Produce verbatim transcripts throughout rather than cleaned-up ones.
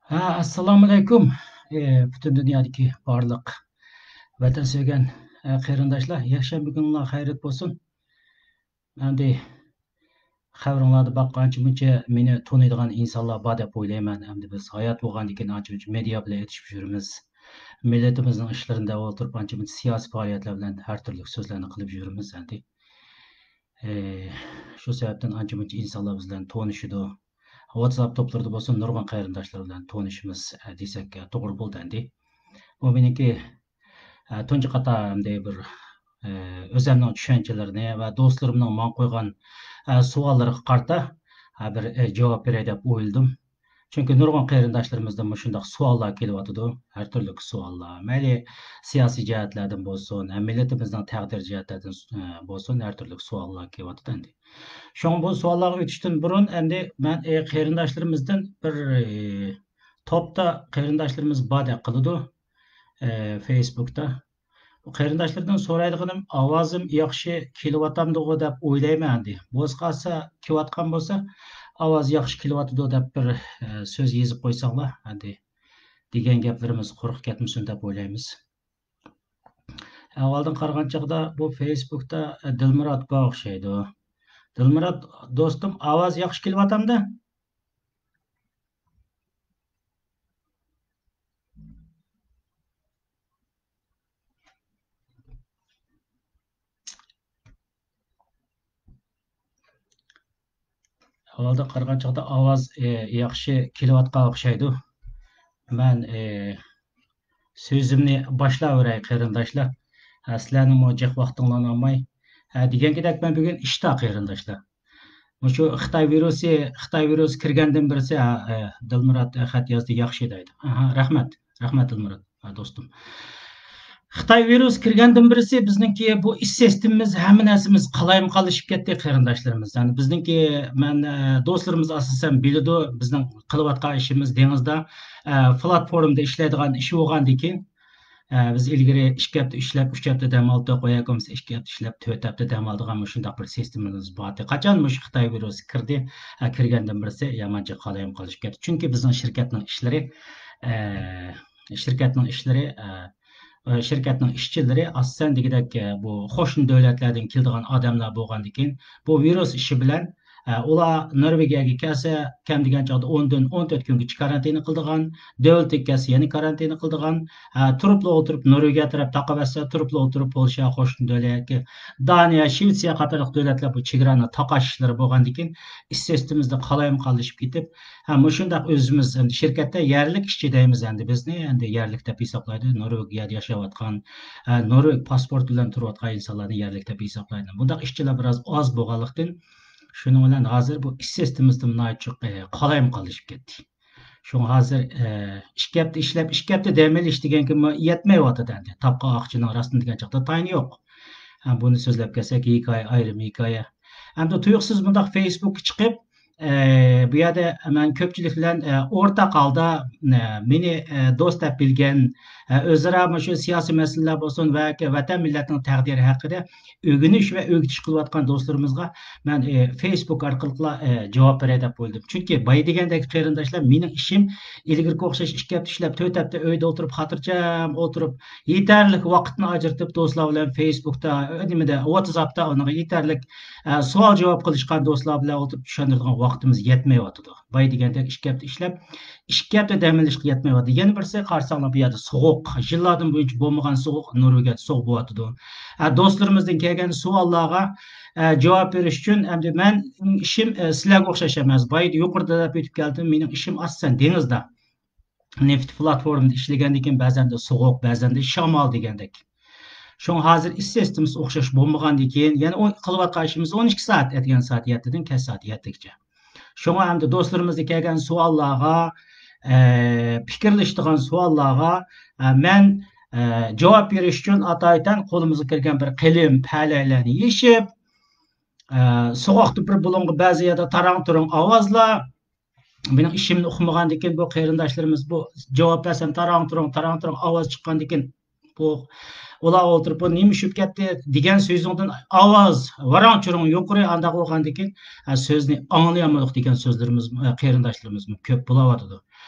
ھە، ئەسسالامۇئەلەيكۇم. ئى، پۈتۈن دۇنيادىكى بارلىق ۋەتەن سۆيگەن، ئە، قېرىنداشلار، يەكشەنبە كۈنۈڭلار خەيرلىك بولسۇن. ئەمدى خەۋىرىڭلاردا باققان ئانچە مۇنچە مېنى تونۇيدىغان ئىنسانلار بار دەپ ئويلايمەن. ئەمدى بىز ھايات بولغاندىكىن ئانچە مۇنچە مېدىيا بىلەن ئېتىشىپ يۈرىمىز. مىللىتىمىزنىڭ ئىشلىرىنى دەپ ئولتۇرۇپ ئانچە مۇنچە سىياسىي پائالىيەتلەر بىلەن ھەر تۈرلۈك سۆزلەرنى قىلىپ يۈرىمىز ئەمدى. ئى، شۇ سەۋەبتىن ئانچە مۇنچە ئىنسانلار بىز بىلەن تونۇشىدۇ. ۋاتساپ توپلىرىدا بولسۇن، نۇرغۇن قېرىنداشلار بىلەن تونۇشىمىز، ئە، دېسەك، ئە، توغرا بولدى ئەمدى. بۇ مېنىڭكى، ئە، تۇنجى قاتار ئەمدى بىر، ئە، ئۆزەمنىڭ چۈشەنچىلىرىنى ۋە دوستلىرىمنىڭ ماڭا قويغان، ئە، سوئاللىرىغا قارىتا، ئە، بىر، ئە، جاۋاب بېرەي دەپ ئويلىدىم. چۈنكى نۇرغۇن قېرىنداشلىرىمىزدىن مۇشۇنداق سوئاللار كېلىۋاتىدۇ. ھەر تۈرلۈك سوئاللار. مەيلى سىياسىي جەھەتلەردىن بولسۇن، ھەم مىللىتىمىزنىڭ تەقدىرى جەھەتلەردىن، ئە، بولسۇن، ھەر تۈرلۈك سوئاللار كېلىۋاتىدۇ ئەمدى. شۇڭا بۇ سوئاللارغا ئۆتۈشتىن بۇرۇن، ئەمدى مەن، ئى، قېرىنداشلىرىمىزدىن بىر، ئى، توپتا قېرىنداشلىرىمىز باردەك قىلىدۇ، ئى، فېيسبۇكتا. قېرىنداشلاردىن سورايدىغىنىم، ئاۋازىم ياخشى كېلىۋاتامدىغۇ دەپ ئويلايمەن ئەمدى. بولسا قالسا، كېلىۋاتقان بولسا، ئاۋاز ياخشى كېلىۋاتىدۇ دەپ بىر، ئى، سۆز يېزىپ قويساڭلار ئەمدى. دېگەن گەپلىرىمىز قۇرۇق كەتمىسۇن دەپ ئويلايمىز. ئەھۋالدىن قارىغان چاغدا بۇ فېيسبۇكتا دىلمۇرات بار ئوخشايدۇ. دىلمۇرات دوستۇم، ئاۋاز ياخشى كېلىۋاتامدۇ؟ ئەھۋالدىن قارىغان چاغدا ئاۋاز، ئى، ياخشى كېلىۋاتقان ئوخشايدۇ. مەن، ئى، سۆزۈمنى باشلاۋېرەي، قېرىنداشلار. ھە، سىلەرنىڭمۇ جىق ۋاقتىڭلارنى ئالماي. ھە، دېگەن گېدەك، مەن بۈگۈن ئىشتا، قېرىنداشلار. مۇشۇ خىتاي ۋىرۇسى، خىتاي ۋىرۇسى كىرگەندىن بىرسى، ھە، ھە، دىلمۇرات خەت يازدى، ياخشى دەيدۇ. ئاھا، رەھمەت. رەھمەت، دىلمۇرات، ھە، دوستۇم. خىتاي ۋىرۇسى كىرگەندىن بىرسى بىزنىڭكى بۇ ئىش سىستېمىمىز، ھەممە نەرسىمىز قالايمىقانلىشىپ كەتتى، قېرىنداشلىرىمىز. يەنى بىزنىڭكى، مەن، ئە، دوستلىرىمىز ئاساسەن بىلىدۇ، بىزنىڭ قىلىۋاتقان ئىشىمىز دېڭىزدا، ئە، پلاتفورمىدا ئىشلەيدىغان ئىش بولغاندىكىن، ئە، بىز ئىلگىرى ئىككى ھەپتە ئىشلەپ، ئۈچ ھەپتە دەم ئالدۇق، ياكى بولمىسا ئىككى ھەپتە ئىشلەپ، تۆت ھەپتە دەم ئالىدىغان مۇشۇنداق بىر سىستېمىمىز بار ئىدى. قاچان مۇشۇ خىتاي ۋىرۇسى كىردى، ئە، كىرگەندىن بىرسى يامانچە قالايمىقانلىشىپ كەتتى. چۈنكى بىزنىڭ شىركەتنىڭ ئىشلىرى، ئە، شىركەتنىڭ ئىشلىرى، ئە، ئە، شىركەتنىڭ ئىشچىلىرى ئاساسەن دېگۈدەك، ئە، بۇ قوشنا دۆلەتلەردىن كېلىدىغان ئادەملەر بولغاندىكىن، بۇ ۋىرۇس ئىشى بىلەن، ئە، ئۇلار نورۋېگىيەگە كەلسە، كەم دېگەن چاغدا ئون دىن ئون تۆت كۈنگىچە كارانتىنا قىلىدىغان، دۆلىتىگە كەلسە يەنە كارانتىنا قىلىدىغان، ئە، تۇرۇپلا ئولتۇرۇپ نورۋېگىيە تەرەپ تاقىۋەتسە، تۇرۇپلا ئولتۇرۇپ پولشا، قوشنا دۆلەت، دانىيە، شىۋېتسىيە قاتارلىق دۆلەتلەر بۇ چېگرانى تاقاش ئىشلىرى بولغاندىكىن، ئىش سىستېمىمىزدا قالايمىقانلىشىپ كېتىپ، ھە، مۇشۇنداق ئۆزىمىز ئەمدى شىركەتتە يەرلىك ئىشچى دەيمىز ئەمدى بىزنى، ئەمدى يەرلىك دەپ ھېسابلايدۇ. نورۋېگىيەدە ياشاۋاتقان، ھە، نورۋېگ پاسپورتى بىلەن تۇرۇۋاتقان ئىنسانلارنى يەرلىك دەپ ھېسابلايدۇ. بۇنداق ئىشچىلار بىراز ئاز بولغانلىقتىن، شۇنىڭ بىلەن ھازىر بۇ ئىش سىستېمىمىزدىمۇ ناھايىتى چوڭ، ئە، قالايمىقانلىشىپ كەتتى. شۇڭا ھازىر، ئە، ئىككى ھەپتە ئىشلەپ، ئىككى ھەپتە دەم ئېلىش دېگەنگىمۇ يەتمەيۋاتىدۇ ئەمدى. تاپقان ئاقچىنىڭ راستىنى دېگەن چاغدا تايىنى يوق. ھە، بۇنى سۆزلەپ كەلسەك، ھېكايە، ئايرىم ھېكايە. ئەمدى تۇيۇقسىز بۇنداق فېيسبۇكقا چىقىپ، ئە، بۇ يەردە مەن كۆپچىلىك بىلەن، ئە، ئورتاق ھالدا، ئە، مېنى، ئە، دوست دەپ بىلگەن، ئە، ئۆزئارا مۇشۇ سىياسىي مەسىلىلەر بولسۇن ۋە ۋەتەن مىللەتنىڭ تەقدىرى ھەققىدە ئۆگىنىش ۋە ئۆگىتىش قىلىۋاتقان دوستلىرىمىزغا مەن، ئى، فېيسبۇك ئارقىلىقلا، ئى، جاۋاب بېرەي دەپ ئويلىدىم. چۈنكى بايا دېگەندەك قېرىنداشلار، مېنىڭ ئىشىم ئىلگىرىكى ئوخشاش ئىككى ھەپتە ئىشلەپ، تۆت ھەپتە ئۆيدە ئولتۇرۇپ، خاتىرجەم ئولتۇرۇپ، يېتەرلىك ۋاقىتنى ئاجرىتىپ، دوستلار بىلەن فېيسبۇكتا، نېمىدە، ۋاتساپتا ئۇنىڭغا يېتەرلىك، ئە، سوئال-جاۋاب قىلىشقان دوستلار بىلەن ئولتۇرۇپ چۈشەندۈرىدىغان ۋاقتىمىز يەتمەيۋاتىدۇ. بايا دېگەندەك ئىككى ھەپتە ئىشلەپ، ئىككى ھەپتە دەم ئېلىشقا يەتمەيۋاتىدۇ. يەنە بىرسى، قارىساڭلار، بۇ يەردە سوغۇق، يىللاردىن بۇيانچە بولمىغان سوغۇق نورۋېگىيەدە سوغۇق بولۇۋاتىدۇ. ئە، دوستلىرىمىزدىن كەلگەن سوئاللارغا، ئە، جاۋاب بېرىش ئۈچۈن، ئەمدى مەن ئىشىم، ئە، سىلەرگە ئوخشاش ئەمەس. بايا يۇقىرىدا دەپ ئۆتۈپ كەلدىم، مېنىڭ ئىشىم ئاساسەن دېڭىزدا. نېفىت پلاتفورمىدا ئىشلىگەندىن كېيىن بەزەندە سوغۇق، بەزەندە شامال دېگەندەك. شۇڭا ھازىر ئىش سىستېمىسى ئوخشاش بولمىغاندىن كېيىن، يەنە ئۇ قىلىۋاتقان ئىشىمىز ئون ئىككى سائەت، ئەتىگەن سائەت يەتتىدىن كەچ سائەت يەتتىگىچە. شۇڭا ئەمدى دوستلىرىمىزدىن كەلگەن سوئاللارغا، ئە، پىكىرلىشىدىغان سوئاللارغا، ئە، مەن، ئە، جاۋاب بېرىش ئۈچۈن ئاتايتەن قولىمىزغا كىرگەن بىر قېلىن پەلەيلەرنى يېشىپ، ئە، سوغۇقتا بىر بۇلۇڭغا بەزى يەردە تاراڭ-تۇرۇڭ ئاۋازلار، مېنىڭ ئىشىمنى ئۇقمىغاندىكىن بۇ قېرىنداشلىرىمىز بۇ جاۋاب بەرسەم تاراڭ-تۇرۇڭ، تاراڭ-تۇرۇڭ ئاۋاز چىققاندىكىن بۇ ئۇلار ئولتۇرۇپ، «بۇ نېمە ئۈشۈپ كەتتى؟» دېگەن سۆزۈڭدىن ئاۋاز ۋاراڭ-چۇرۇڭ يۇقىرى، ئانداق بولغاندىكىن، ئە، سۆزنى ئاڭلىيالمىدۇق دېگەن سۆزلىرىمىز، ئە، قېرىنداشلىرىمىزمۇ كۆپ بولاۋاتىدۇ.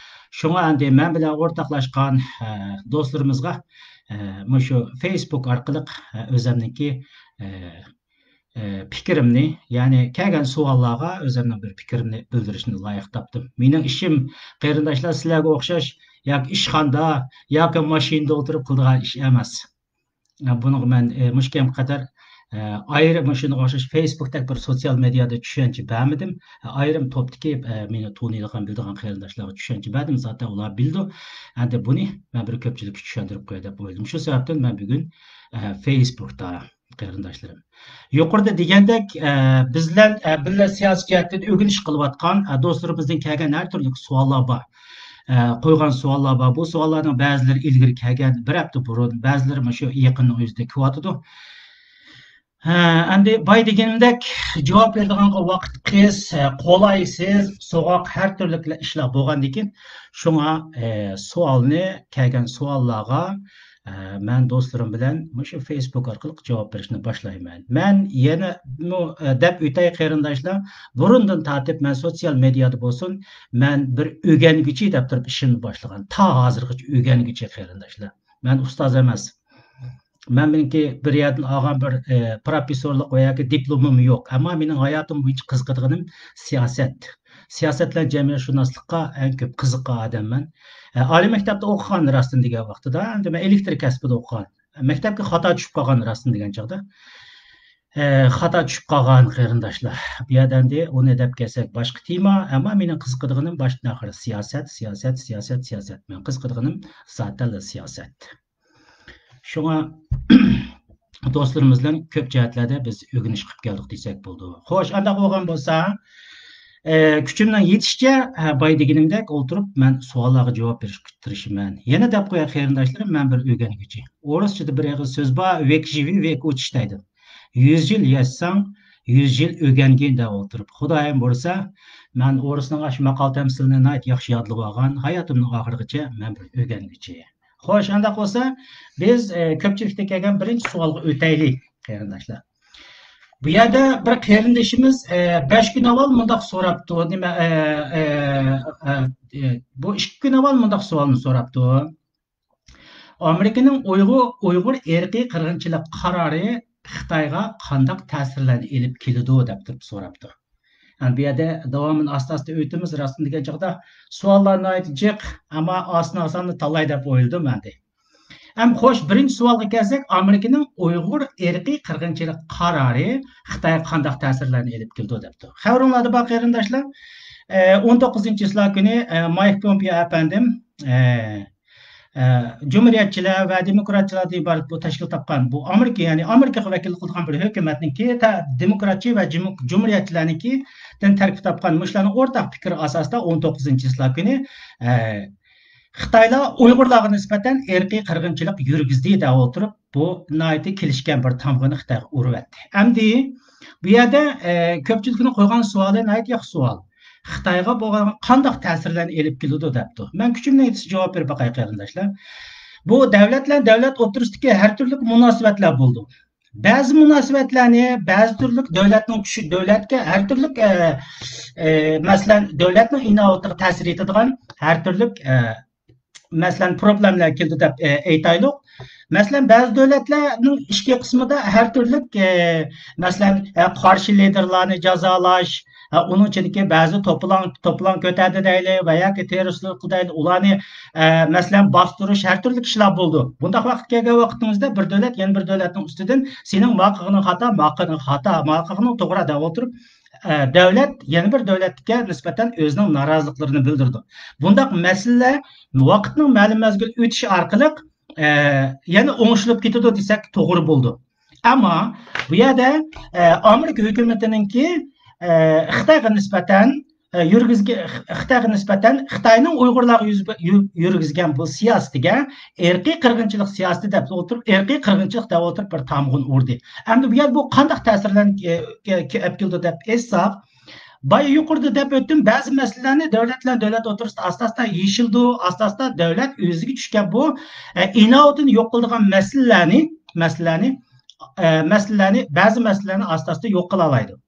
شۇڭا ئەمدى مەن بىلەن ئورتاقلاشقان، ئە، دوستلىرىمىزغا، ئە، مۇشۇ فېيسبۇك ئارقىلىق، ئە، ئۆزەمنىڭكى، ئە، ئە، پىكرىمنى، يەنى كەلگەن سوئاللارغا ئۆزەمنىڭ بىر پىكرىمنى بىلدۈرۈشنى لايىق تاپتىم. مېنىڭ ئىشىم، قېرىنداشلار، سىلەرگە ئوخشاش ياكى ئىشخانىدا، ياكى ماشىنىدا ئولتۇرۇپ قىلىدىغان ئىش ئەمەس. ئە، بۇنىڭغا مەن، ئە، مۇشۇ كەمگە قەدەر، ئە، ئايرىم مۇشۇنىڭغا ئوخشاش فېيسبۇكتەك بىر سوتسىيال مېدىيادا چۈشەنچە بەرمىدىم. ئە، ئايرىم توپتىكى، ئە، مېنى تونۇيدىغان، بىلىدىغان قېرىنداشلارغا چۈشەنچە بەردىم. زاتەن ئۇلار بىلىدۇ. ئەمدى بۇنى مەن بىر كۆپچىلىككە چۈشەندۈرۈپ قوياي دەپ ئويلىدىم. شۇ سەۋەبتىن مەن بۈگۈن، ئە، فېيسبۇكتا، قېرىنداشلىرىم. يۇقىرىدا دېگەندەك، ئە، بىز بىلەن، ئە، بىللە سىياسىي جەھەتتىن ئۆگىنىش قىلىۋاتقان، ئە، دوستلىرىمىزدىن كەلگەن ھەر تۈرلۈك سوئاللار بار. ئە، قويغان سوئاللار بار. بۇ سوئاللارنىڭ بەزىلىرى ئىلگىرى كەلگەن، بىر ھەپتە بۇرۇن، بەزىلىرى مۇشۇ يېقىننىڭ ئۆزىدە كېلىۋاتىدۇ. ھە، ئەمدى بايا دېگىنىمدەك، جاۋاب بېرىدىغانغا ۋاقىت قىس، قولايسىز، سوغۇق، ھەر تۈرلۈك ئىشلار بولغاندىكىن، شۇڭا، ئە، سوئالنى، كەلگەن سوئاللارغا، ئە، مەن دوستلىرىم بىلەن مۇشۇ فېيسبۇك ئارقىلىق جاۋاب بېرىشنى باشلايمەن. مەن يەنە مۇ-، ئە، دەپ ئۆتەي قېرىنداشلار، بۇرۇندىن تارتىپ مەن سوتسىيال مېدىيادا بولسۇن، مەن بىر ئۆگەنگۈچى دەپ تۇرۇپ ئىشىمنى باشلىغان. تا ھازىرغىچە ئۆگەنگۈچى قېرىنداشلار. مەن ئۇستاز ئەمەس. مەن مېنىڭكى بىر يەردىن ئالغان بىر، ئە، پروفېسسورلۇق ۋە ياكى دىپلومۇم يوق. ئەمما مېنىڭ ھاياتىم بويىچە قىزىقىدىغىنىم سىياسەت. سىياسەت بىلەن جەمئىيەتشۇناسلىققا ئەڭ كۆپ قىزىققان ئادەممەن. ئە، ئالىي مەكتەپتە ئوقۇغان راستىنى دېگەن ۋاقتىدا، ئەمدى مەن ئېلېكتر كەسپىدە ئوقۇغان. مەكتەپكە خاتا چۈشۈپ قالغان راستىنى دېگەن چاغدا. ئە، خاتا چۈشۈپ قالغان قېرىنداشلار. بۇ يەردە ئەمدى ئۇنى دەپ كەلسەك باشقا تېما، ئەمما مېنىڭ قىزىقىدىغىنىم باشتىن ئاخىر سىياسەت، سىياسەت، سىياسەت، سىياسەت. مېنىڭ قىزىقىدىغىنىم زاتەنلا سىياسەت. شۇڭا دوستلىرىمىز بىلەن كۆپ جەھەتلەردە بىز ئۆگىنىش قىلىپ كەلدۇق دېسەك بولىدۇ. خوش، ئانداق بولغان بولسا، ئە، كۈچۈمنىڭ يېتىشىچە، ئە، بايا دېگىنىمدەك ئولتۇرۇپ مەن سوئاللارغا جاۋاب بېرىشكە تىرىشىمەن. يەنە دەپ قوياي قېرىنداشلىرىم، مەن بىر ئۆگەنگۈچى. ئورۇسچىدا بىر ئېغىز سۆز بار، «ۋېك ژىۋى، ۋېك ئۇچىش» دەيدۇ. «يۈز يىل ياشىساڭ، يۈز يىل ئۆگەنگىن» دەپ ئولتۇرۇپ. خۇدايىم بۇيرۇسا، مەن ئورۇسنىڭ ئاشۇ ماقال تەمسىلىنى ناھايىتى ياخشى يادلىۋالغان. ھاياتىمنىڭ ئاخىرىغىچە مەن بىر ئۆگەنگۈچى. خوش، ئانداق بولسا، بىز، ئە، كۆپچىلىكتە كەلگەن بىرىنچى سوئالغا ئۆتەيلى، قېرىنداشلار. بۇ يەردە بىر قېرىندىشىمىز، ئە، بەش كۈن ئاۋۋال مۇنداق سوراپتۇ. نېمە، ئە، ئە، ئە، ئە، بۇ ئىككى كۈن ئاۋۋال مۇنداق سوئالنى سوراپتۇ. ئامېرىكىنىڭ ئۇيغۇر، ئۇيغۇر ئىرقىي قىرغىنچىلىق قارارى خىتايغا قانداق تەسىرلەرنى ئېلىپ كېلىدۇ دەپ تۇرۇپ سوراپتۇ. ئەمدى بۇ يەردە داۋامىنى ئاستا-ئاستا ئۆتىمىز، راستىنى دېگەن چاغدا سوئاللار ناھايىتى جىق، ئەمما ئاسان-ئاسانلا تاللاي دەپ ئويلىدىم ئەمدى. ئەم خوش، بىرىنچى سوئالغا كەلسەك، ئامېرىكىنىڭ ئۇيغۇر ئىرقىي قىرغىنچىلىق قارارى خىتايغا قانداق تەسىرلەرنى ئېلىپ كېلىدۇ دەپتۇ. خەۋىرىڭلاردا بار قېرىنداشلار، ئە، ئون توققۇزىنچى چىسلا كۈنى، ئە، مايك پومپېئو ئەپەندىم، ئە، ئە، جۇمھۇرىيەتچىلەر ۋە دېموكراتچىلاردىن ئىبارەت بۇ تەشكىل تاپقان بۇ ئامېرىكا، يەنى ئامېرىكىغا ۋەكىللىك قىلىدىغان بىر ھۆكۈمەتنىڭكى تا-، دېموكراتچى ۋە جۇمۇ-، جۇمھۇرىيەتچىلەرنىڭكىدىن تەركىب تاپقان مۇشۇلارنىڭ ئورتاق پىكرى ئاساسىدا ئون توققۇزىنچى چىسلا كۈنى، ئە، خىتايلار ئۇيغۇرلارغا نىسبەتەن ئىرقىي قىرغىنچىلىق يۈرگۈزدى دەپ ئولتۇرۇپ، بۇ ناھايىتى كېلىشكەن بىر تامغىنى خىتايغا ئۇرۇۋەتتى. ئەمدى بۇ يەردە، ئە، كۆپچىلىكنىڭ قويغان سوئالى ناھايىتى ياخشى سوئال. خىتايغا بولغان قانداق تەسىرلەرنى ئېلىپ كېلىدۇ دەپتۇ. مەن كۈچۈمنىڭ يېتىشىچە جاۋاب بېرىپ باقاي قېرىنداشلار. بۇ دۆلەت بىلەن دۆلەت ئوتتۇرىسىدىكى ھەر تۈرلۈك مۇناسىۋەتلەر بولىدۇ. بەزى مۇناسىۋەتلەرنى، بەزى تۈرلۈك دۆلەتنىڭ كۈچى، دۆلەتكە ھەر تۈرلۈك، ئە، ئە، مەسىلەن، دۆلەتنىڭ ئىناۋىتىگە تەسىر يېتىدىغان ھەر تۈرلۈك، ئە، مەسىلەن، پروبلېمىلەر كېلىدۇ دەپ، ئە، ئېيتايلۇق. مەسىلەن، بەزى دۆلەتلەرنىڭ ئىچكى قىسمىدا ھەر تۈرلۈك، ئە، مەسىلەن، ئە، قارشى لىدېرلارنى جازالاش، ئە، ئۇنىڭ ئىچىدىكى بەزى توپىلاڭ، توپىلاڭ كۆتەردى دەيلى ۋە ياكى تېررورلۇق دەيلى، ئۇلارنى، ئە، مەسىلەن، باستۇرۇش، ھەر تۈرلۈك ئىشلار بولىدۇ. بۇنداق ۋاقىت كەلگەن ۋاقتىڭىزدا بىر دۆلەت يەنە بىر دۆلەتنىڭ ئۈستىدىن سېنىڭ ما قىلغىنىڭ خاتا، ما قىلغىنىڭ خاتا، ما قىلغىنىڭ توغرا دەپ ئولتۇرۇپ، ئە، دۆلەت يەنە بىر دۆلەتكە نىسبەتەن ئۆزىنىڭ نارازىلىقلىرىنى بىلدۈرىدۇ. بۇنداق مەسىلىلەر ۋاقىتنىڭ مەلۇم مەزگىل ئۆتۈشى ئارقىلىق، ئە، يەنە ئوڭشىلىپ كېتىدۇ دېسەك توغرا بولىدۇ. ئەمما بۇ يەردە، ئە، ئامېرىكا ھۆكۈمىتىنىڭكى، ئە، خىتايغا نىسبەتەن، ئە، يۈرگۈزگە-، خىتايغا نىسبەتەن خىتاينىڭ ئۇيغۇرلارغا يۈز-، يۈ-، يۈرگۈزگەن بۇ سىياسىتىگە ئىرقىي قىرغىنچىلىق سىياسىتى دەپ ئولتۇرۇپ، ئىرقىي قىرغىنچىلىق دەپ ئولتۇرۇپ بىر تامغىنى ئۇردى. ئەمدى بۇ يەردە بۇ قانداق تەسىرلەرنى، ئە، ئە، ئەپ كېلىدۇ دەپ ئېيتساق، بايا يۇقىرىدا دەپ ئۆتتۈم، بەزى مەسىلىلەرنى دۆلەت بىلەن دۆلەت ئوتتۇرىسىدا ئاستا-ئاستا يېشىلىدۇ، ئاستا-ئاستا دۆلەت ئۆزىگە چۈشكەن بۇ، ئە، ئىناۋىتىنى يوق قىلىدىغان مەسىلىلەرنى، مەسىلىلەرنى، ئە، مەسىلىلەرنى، بەزى مەسىلىلەرنى ئاستا-ئاستا يوق قىلالايدۇ.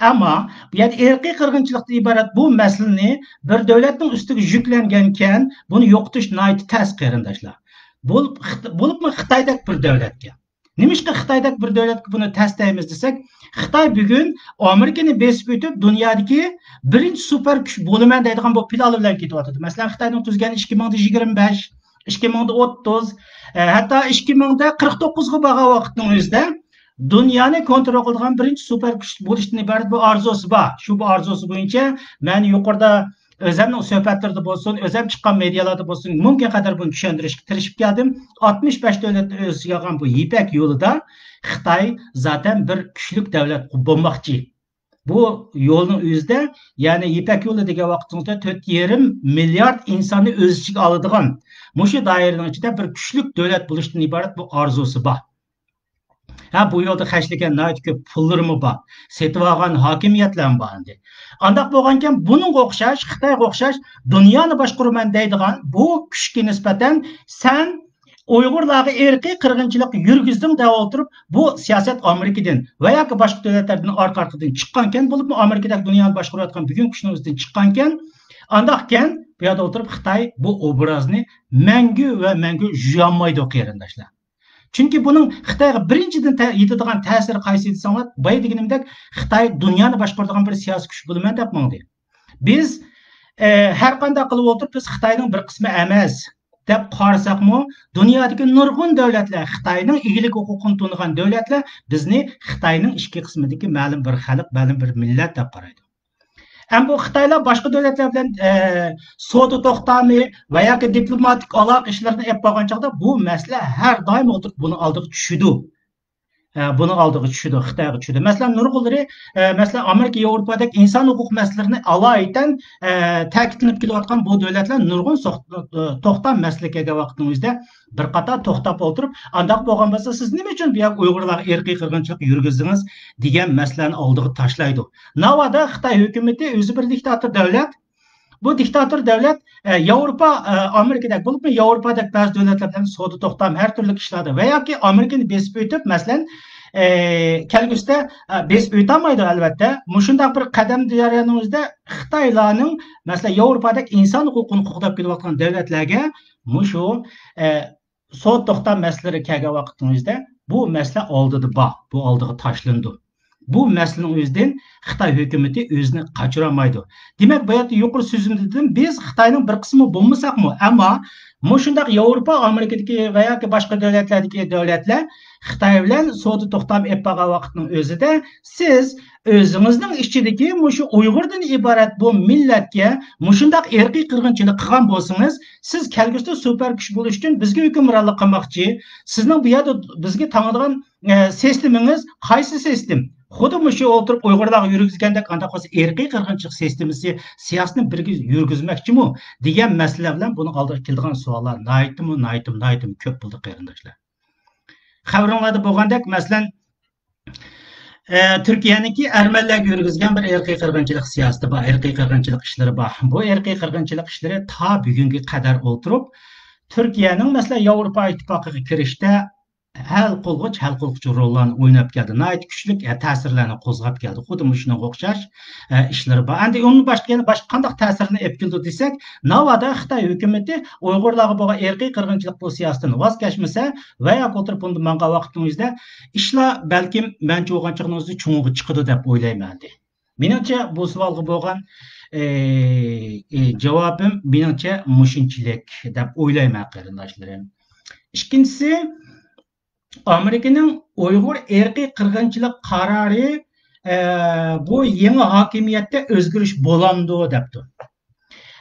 ئەمما بۇ يەردە ئىرقىي قىرغىنچىلىقتىن ئىبارەت بۇ مەسىلىنى بىر دۆلەتنىڭ ئۈستىگە يۈكلەنگەنكەن، بۇنى يوقىتىش ناھايىتى تەس، قېرىنداشلار. بولۇپ، بولۇپمۇ خىتايدەك بىر دۆلەتكە. نېمىشقا خىتايدەك بىر دۆلەتكە بۇنى تەس دەيمىز دېسەك، خىتاي بۈگۈن ئامېرىكىنى بېسىپ ئۆتۈپ، دۇنيادىكى بىرىنچى سۇپەر كۈچ بولىمەن دەيدىغان بۇ پىلانى بىلەن كېتىۋاتىدۇ. مەسىلەن، خىتاينىڭ تۈزگەن ئىككى مىڭدا يىگىرمە بەش، ئىككى مىڭدا ئوتتۇز، ئە، ھەتتا ئىككى مىڭدا قىرىق توققۇزغا بارغان ۋاقىتنىڭ ئۆزىدە دۇنيانى كونترول قىلىدىغان بىرىنچى سۇپەر كۈچ بولۇشتىن ئىبارەت بۇ ئارزۇسى بار. شۇ بۇ ئارزۇسى بويىچە مەن يۇقىرىدا ئۆزەمنىڭ سۆھبەتلىرىدە بولسۇن، ئۆزەم چىققان مېدىيالاردا بولسۇن، مۇمكىن قەدەر بۇنى چۈشەندۈرۈشكە تىرىشىپ كەلدىم. ئاتمىش بەش دۆلەتنى ئۆز ئىچىگە ئالغان بۇ يىپەك يولىدا خىتاي زاتەن بىر كۈچلۈك دۆلەت بولماقچى. بۇ يولنىڭ ئۆزىدە، يەنى يىپەك يولى دېگەن ۋاقتىڭىزدا تۆت يېرىم مىليارد ئىنساننى ئۆز ئىچىگە ئالىدىغان، مۇشۇ دائىرىنىڭ ئىچىدە بىر كۈچلۈك دۆلەت بولۇشتىن ئىبارەت بۇ ئارزۇسى بار. ھە، بۇ يولدا خەجلىگەن ناھايىتى كۆپ پۇللىرىمۇ بار. سېتىۋالغان ھاكىمىيەتلەرمۇ بار ئەمدى. ئانداق بولغانكەن، بۇنىڭغا ئوخشاش، خىتايغا ئوخشاش دۇنيانى باشقۇرىمەن دەيدىغان بۇ كۈچكە نىسبەتەن سەن ئۇيغۇرلارغا ئىرقىي قىرغىنچىلىق يۈرگۈزدۈڭ دەپ ئولتۇرۇپ، بۇ سىياسەت ئامېرىكىدىن ۋە ياكى باشقا دۆلەتلەردىن ئارقا-ئارقىدىن چىققانكەن، بولۇپمۇ ئامېرىكىدەك دۇنيانى باشقۇرۇۋاتقان بۈگۈنكى كۈچنىڭ ئۆزىدىن چىققانكەن، ئانداقكەن، بۇ يەردە ئولتۇرۇپ خىتاي بۇ ئوبرازنى مەڭگۈ ۋە مەڭگۈ يۇيالمايدۇ، قېرىنداشلار. چۈنكى بۇنىڭ خىتايغا بىرىنچىدىن تە-، يېتىدىغان تەسىرى قايسى دېسەڭلار، بايا دېگىنىمدەك، خىتاي دۇنيانى باشقۇرىدىغان بىر سىياسىي كۈچ بولىمەن دەپ ماڭدى. بىز، ئە، ھەر قانداق قىلىپ ئولتۇرۇپ، بىز خىتاينىڭ بىر قىسمى ئەمەس دەپ قارىساقمۇ، دۇنيادىكى نۇرغۇن دۆلەتلەر خىتاينىڭ ئىگىلىك ھوقۇقىنى تونۇغان دۆلەتلەر بىزنى خىتاينىڭ ئىچكى قىسمىدىكى مەلۇم بىر خەلق، مەلۇم بىر مىللەت دەپ قارايدۇ. ئەمما بۇ خىتايلار باشقا دۆلەتلەر بىلەن، ئە، سودا توختامى ۋە ياكى دىپلوماتىك ئالاقە ئىشلىرىنى ئېلىپ بارغان چاغدا بۇ مەسىلە ھەر دائىم ئولتۇرۇپ بۇنىڭ ئالدىغا چۈشىدۇ. ئە، بۇنىڭ ئالدىغا چۈشىدۇ، خىتايغا چۈشىدۇ. مەسىلەن، نۇرغۇنلىرى، ئە، مەسىلەن، ئامېرىكا، ياۋروپادەك ئىنسان ھوقۇق مەسىلىلىرىنى ئالايىتەن، ئە، تەكىتلىنىپ كېلىۋاتقان بۇ دۆلەتلەر نۇرغۇن سوق-، توختام مەسىلە كەلگەن ۋاقىتنىڭ ئۆزىدە بىر قاتار توختاپ ئولتۇرۇپ، ئانداق بولغان بولسا، سىز نېمە ئۈچۈن بۇ يەرگە ئۇيغۇرلارغا ئىرقىي قىرغىنچىلىق يۈرگۈزدىڭىز دېگەن مەسىلىنى ئالدىغا تاشلايدۇ. ناۋادا خىتاي ھۆكۈمىتى ئۆزى بىر دىكتاتور دۆلەت. بۇ دىكتاتور دۆلەت، ئە، ياۋروپا، ئە، ئامېرىكىدەك بولۇپمۇ ياۋروپادەك بەزى دۆلەتلەر بىلەن سودا توختام ھەر تۈرلۈك ئىشلاردا ۋە ياكى ئامېرىكىنى بېسىپ ئۆتۈپ، مەسىلەن، ئە، كەلگۈسىدە، ئە، بېسىپ ئۆتەلمەيدۇ، ئەلۋەتتە. مۇشۇنداق بىر قەدەم جەريانىمىزدا خىتايلارنىڭ، مەسىلەن، ياۋروپادەك ئىنسان ھوقۇقىنى قوغداپ كېلىۋاتقان دۆلەتلەرگە مۇشۇ، ئە، سودا توختام مەسىلىلىرى كەلگەن ۋاقىتنىڭ ئۆزىدە بۇ مەسىلە ئالدىدا بار، بۇ ئالدىغا تاشلىنىدۇ. بۇ مەسىلىنىڭ ئۆزىدىن خىتاي ھۆكۈمىتى ئۆزىنى قاچۇرالمايدۇ. دېمەك، باياتتا يۇقىرى سۆزۈمدە دېدىم، بىز خىتاينىڭ بىر قىسمى بولمىساقمۇ، ئەمما مۇشۇنداق ياۋروپا، ئامېرىكىدىكى ۋە ياكى باشقا دۆلەتلەردىكى دۆلەتلەر خىتاي بىلەن سودا توختام ئېلىپ بارغان ۋاقىتنىڭ ئۆزىدە سىز ئۆزىڭىزنىڭ ئىچىدىكى مۇشۇ ئۇيغۇردىن ئىبارەت بۇ مىللەتكە مۇشۇنداق ئىرقىي قىرغىنچىلىق قىلغان بولسىڭىز، سىز كەلگۈسىدە سۇپەر كۈچ بولۇش ئۈچۈن بىزگە ھۆكۈمرانلىق قىلماقچى. سىزنىڭ بۇ يەردە بىزگە تاڭىدىغان، ئە، سىستېمىڭىز قايسى سىستېم؟ خۇددى مۇشۇ ئولتۇرۇپ ئۇيغۇرلارغا يۈرگۈزگەندەك، ئانداق بولسا ئىرقىي قىرغىنچىلىق سىستېمىسى سىياسىتىنى بىرگە يۈرگۈزمەكچىمۇ؟ دېگەن مەسىلە بىلەن بۇنىڭ ئالدىغا كېلىدىغان سوئاللار ناھايىتىمۇ، ناھايىتىمۇ، ناھايىتىمۇ كۆپ بولدى، قېرىنداشلار. خەۋىرىڭلاردا بولغاندەك، مەسىلەن، ئە، تۈركىيەنىڭكى ئەرمەنلەرگە يۈرگۈزگەن بىر ئىرقىي قىرغىنچىلىق سىياسىتى بار، ئىرقىي قىرغىنچىلىق ئىشلىرى بار. بۇ ئىرقىي قىرغىنچىلىق ئىشلىرى تا بۈگۈنگە قەدەر ئولتۇرۇپ، تۈركىيەنىڭ، مەسىلەن، ياۋروپا ئىتتىپاقىغا كىرىشتە ھەل قىلغۇچ، ھەل قىلغۇچ روللارنى ئويناپ كەلدى. ناھايىتى كۈچلۈك، ئە، تەسىرلەرنى قوزغاپ كەلدى. خۇددى مۇشۇنىڭغا ئوخشاش، ئە، ئىشلىرى بار. ئەمدى ئۇنىڭدىن باشقا يەنە باشقا قانداق تەسىرنى ئېلىپ كېلىدۇ دېسەك، ناۋادا خىتاي ھۆكۈمىتى ئۇيغۇرلارغا بولغان ئىرقىي قىرغىنچىلىق بۇ سىياسىتىدىن ۋاز كەچمىسە ۋە ياكى ئولتۇرۇپ بۇندا ماڭغان ۋاقىتنىڭ ئۆزىدە ئىشلار بەلكىم مەنچە بولغان چېغىنىڭ ئۆزىدە چوڭىغا چىقىدۇ دەپ ئويلايمەن ئەمدى. مېنىڭچە بۇ سوئالغا بولغان، ئى، ئى، جاۋابىم مېنىڭچە مۇشۇنچىلىك دەپ ئويلايمەن، قېرىنداشلىرىم. ئىككىنچىسى، ئامېرىكىنىڭ ئۇيغۇر ئىرقىي قىرغىنچىلىق قارارى، ئە، بۇ يېڭى ھاكىمىيەتتە ئۆزگىرىش بولامدۇ دەپتۇ.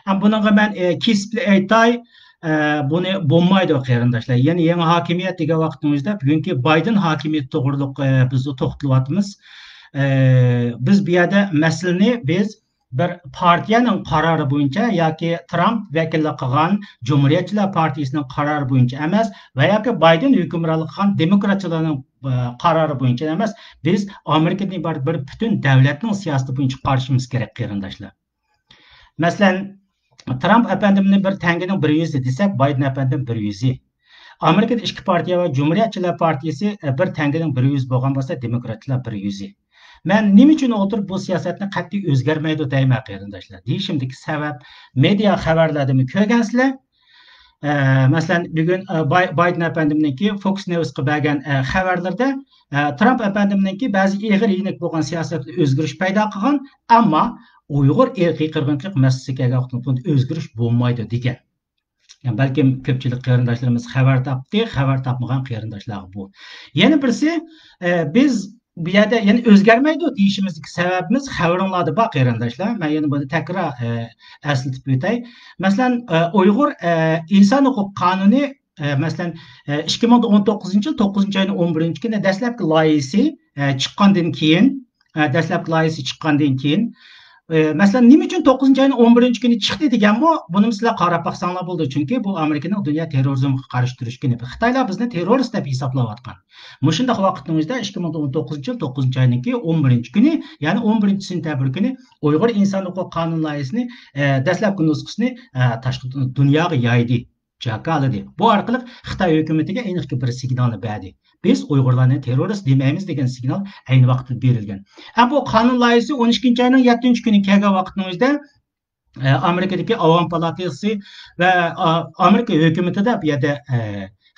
ھەم بۇنىڭغا مەن، ئە، كېسىپلا ئېيتاي، ئە، بۇنى بولمايدۇ، قېرىنداشلار. يەنى يېڭى ھاكىمىيەت دېگەن ۋاقتىمىزدا بۈگۈنكى بايدېن ھاكىمىيىتى توغرۇلۇق، ئە، بىز توختىلىۋاتىمىز. ئە، بىز بۇ يەردە مەسىلىنى بىز بىر پارتىيەنىڭ قارارى بويىچە ياكى ترامپ ۋەكىللىك قىلغان جۇمھۇرىيەتچىلەر پارتىيىسىنىڭ قارارى بويىچە ئەمەس ۋە ياكى بايدېن ھۆكۈمرانلىق قىلغان دېموكراتچىلارنىڭ، ئە، قارارى بويىچە ئەمەس، بىز ئامېرىكىدىن ئىبارەت بىر پۈتۈن دۆلەتنىڭ سىياسىتى بويىچە قارىشىمىز كېرەك، قېرىنداشلار. مەسىلەن، ترامپ ئەپەندىمنى بىر تەڭگىنىڭ بىر يۈزى دېسەك، بايدېن ئەپەندىم بىر يۈزى. ئامېرىكىدا ئىككى پارتىيە بار، جۇمھۇرىيەتچىلەر پارتىيىسى، ئە، بىر تەڭگىنىڭ بىر يۈزى بولغان بولسا، دېموكراتچىلار بىر يۈزى. مەن نېمە ئۈچۈن ئولتۇرۇپ بۇ سىياسەتنى قەتئىي ئۆزگەرمەيدۇ دەيمەن، قېرىنداشلار؟ دېيىشىمدىكى سەۋەب، مېدىيا خەۋەرلەردىمۇ كۆرگەنسىلەر. ئە، مەسىلەن، بۈگۈن، ئە، باي-، بايدېن ئەپەندىمنىڭكى فوكس نيۇسقا بەرگەن، ئە، خەۋەرلىرىدە، ئە، ترامپ ئەپەندىمنىڭكى بەزى ئېغىر يېنىك بولغان سىياسەتلىرى ئۆزگىرىش پەيدا قىلغان، ئەمما ئۇيغۇر ئىرقىي قىرغىنچىلىق مەسىلىسى كەلگەن ۋاقىتتا بۇندا ئۆزگىرىش بولمايدۇ دېگەن. يەنى بەلكىم كۆپچىلىك قېرىنداشلىرىمىز خەۋەر تاپتى، خەۋەر تاپمىغان قېرىنداشلارغا بۇ. يەنە بىرسى، ئە، بىز بۇ يەردە يەنە ئۆزگەرمەيدۇ دېيىشىمىزدىكى سەۋەبىمىز خەۋىرىڭلاردا بار، قېرىنداشلار. مەن يەنە بۇنى تەكرار، ئە، ئەسلىتىپ ئۆتەي. مەسىلەن، ئە، ئۇيغۇر، ئە، ئىنسان ھوقۇق قانۇنى، ئە، مەسىلەن، ئە، ئىككى مىڭ ئون توققۇزىنچى يىل توققۇزىنچى ئاينىڭ ئون بىرىنچى كۈنى دەسلەپكى لايىھىسى، ئە، چىققاندىن كېيىن، ئە، دەسلەپكى لايىھىسى چىققاندىن كېيىن، ئە، مەسىلەن، نېمە ئۈچۈن توققۇزىنچى ئاينىڭ ئون بىرىنچى كۈنى چىقتى دېگەنمۇ، بۇنىمۇ سىلەر قاراپ باقساڭلار بولىدۇ. چۈنكى بۇ ئامېرىكىنىڭ دۇنيا تېررورىزمغا قارشى تۇرۇش كۈنى. خىتايلار بىزنى تېررورىست دەپ ھېسابلاۋاتقان. مۇشۇنداق ۋاقىتنىڭ ئۆزىدە ئىككى مىڭ ئون توققۇزىنچى يىل توققۇزىنچى ئاينىڭكى ئون بىرىنچى كۈنى، يەنى ئون بىرىنچى سېنتەبىر كۈنى ئۇيغۇر ئىنسان ھوقۇق قانۇن لايىھىسىنى، ئە، دەسلەپكى نۇسخىسىنى، ئە، تاشقى دۇنياغا يايدى، جاكارلىدى. بۇ ئارقىلىق خىتاي ھۆكۈمىتىگە ئېنىقكى بىر سىگنالنى بەردى. بىز ئۇيغۇرلارنى تېررورىست دېمەيمىز دېگەن سىگنال ئەينى ۋاقىتتا بېرىلگەن. ئە، بۇ قانۇن لايىھىسى ئون ئىككىنچى ئاينىڭ يەتتىنچى كۈنى كەلگەن ۋاقىتنىڭ ئۆزىدە، ئە، ئامېرىكىدىكى ئاۋام پالاتاسى ۋە، ئا، ئامېرىكا ھۆكۈمىتىدە بۇ يەردە، ئە،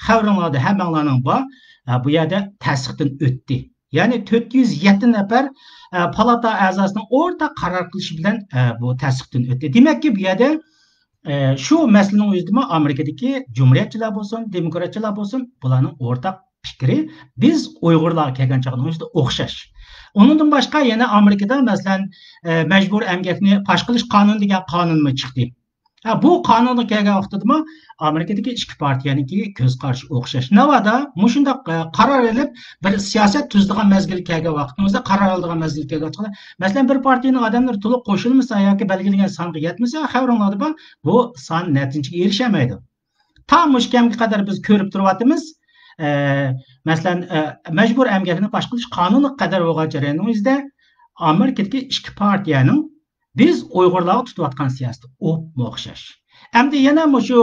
خەۋىرىڭلاردا ھەممەڭلارنىڭ بار، ئە، بۇ يەردە تەستىقتىن ئۆتتى. يەنى تۆت يۈز يەتتە نەپەر، ئە، پالاتا ئەزاسىنىڭ ئورتاق قارار قىلىشى بىلەن، ئە، بۇ تەستىقتىن ئۆتتى. دېمەككى، بۇ يەردە، ئە، شۇ مەسىلىنىڭ ئۆزىدىمۇ ئامېرىكىدىكى جۇمھۇرىيەتچىلەر بولسۇن، دېموكراتچىلار بولسۇن، بۇلارنىڭ ئورتاق پىكرى بىز ئۇيغۇرلارغا كەلگەن چاغنىڭ ئۆزىدە ئوخشاش. ئۇنىڭدىن باشقا يەنە ئامېرىكىدا، مەسىلەن، ئە، مەجبۇرىي ئەمگەكنى پاش قىلىش قانۇنى دېگەن قانۇنمۇ چىقتى. ھە، بۇ قانۇنغا كەلگەن ۋاقتىدىمۇ ئامېرىكىدىكى ئىككى پارتىيەنىڭكى كۆز قارىشى ئوخشاش. ناۋادا مۇشۇنداق، ئە، قارار ئېلىپ، بىر سىياسەت تۈزىدىغان مەزگىل كەلگەن ۋاقتىمىزدا، قارار ئالىدىغان مەزگىل كەلگەن ۋاقتىدا، مەسىلەن، بىر پارتىيەنىڭ ئادەملىرى تولۇق قوشۇلمىسا ياكى بەلگىلىگەن سانغا يەتمىسە، خەۋىرىڭلاردا بار، بۇ سان نەتىجىگە ئېرىشەلمەيدۇ. تا مۇشۇ كەمگە قەدەر بىز كۆرۈپ تۇرۇۋاتىمىز. ئە، مەسىلەن، ئە، مەجبۇرىي ئەمگەكنى پاش قىلىش قانۇنىغا قەدەر بولغان جەرياننىڭ ئۆزىدە ئامېرىكىدىكى ئىككى پارتىيەنىڭ بىز ئۇيغۇرلارغا تۇتۇۋاتقان سىياسىتى ئوپمۇ ئوخشاش. ئەمدى يەنە مۇشۇ،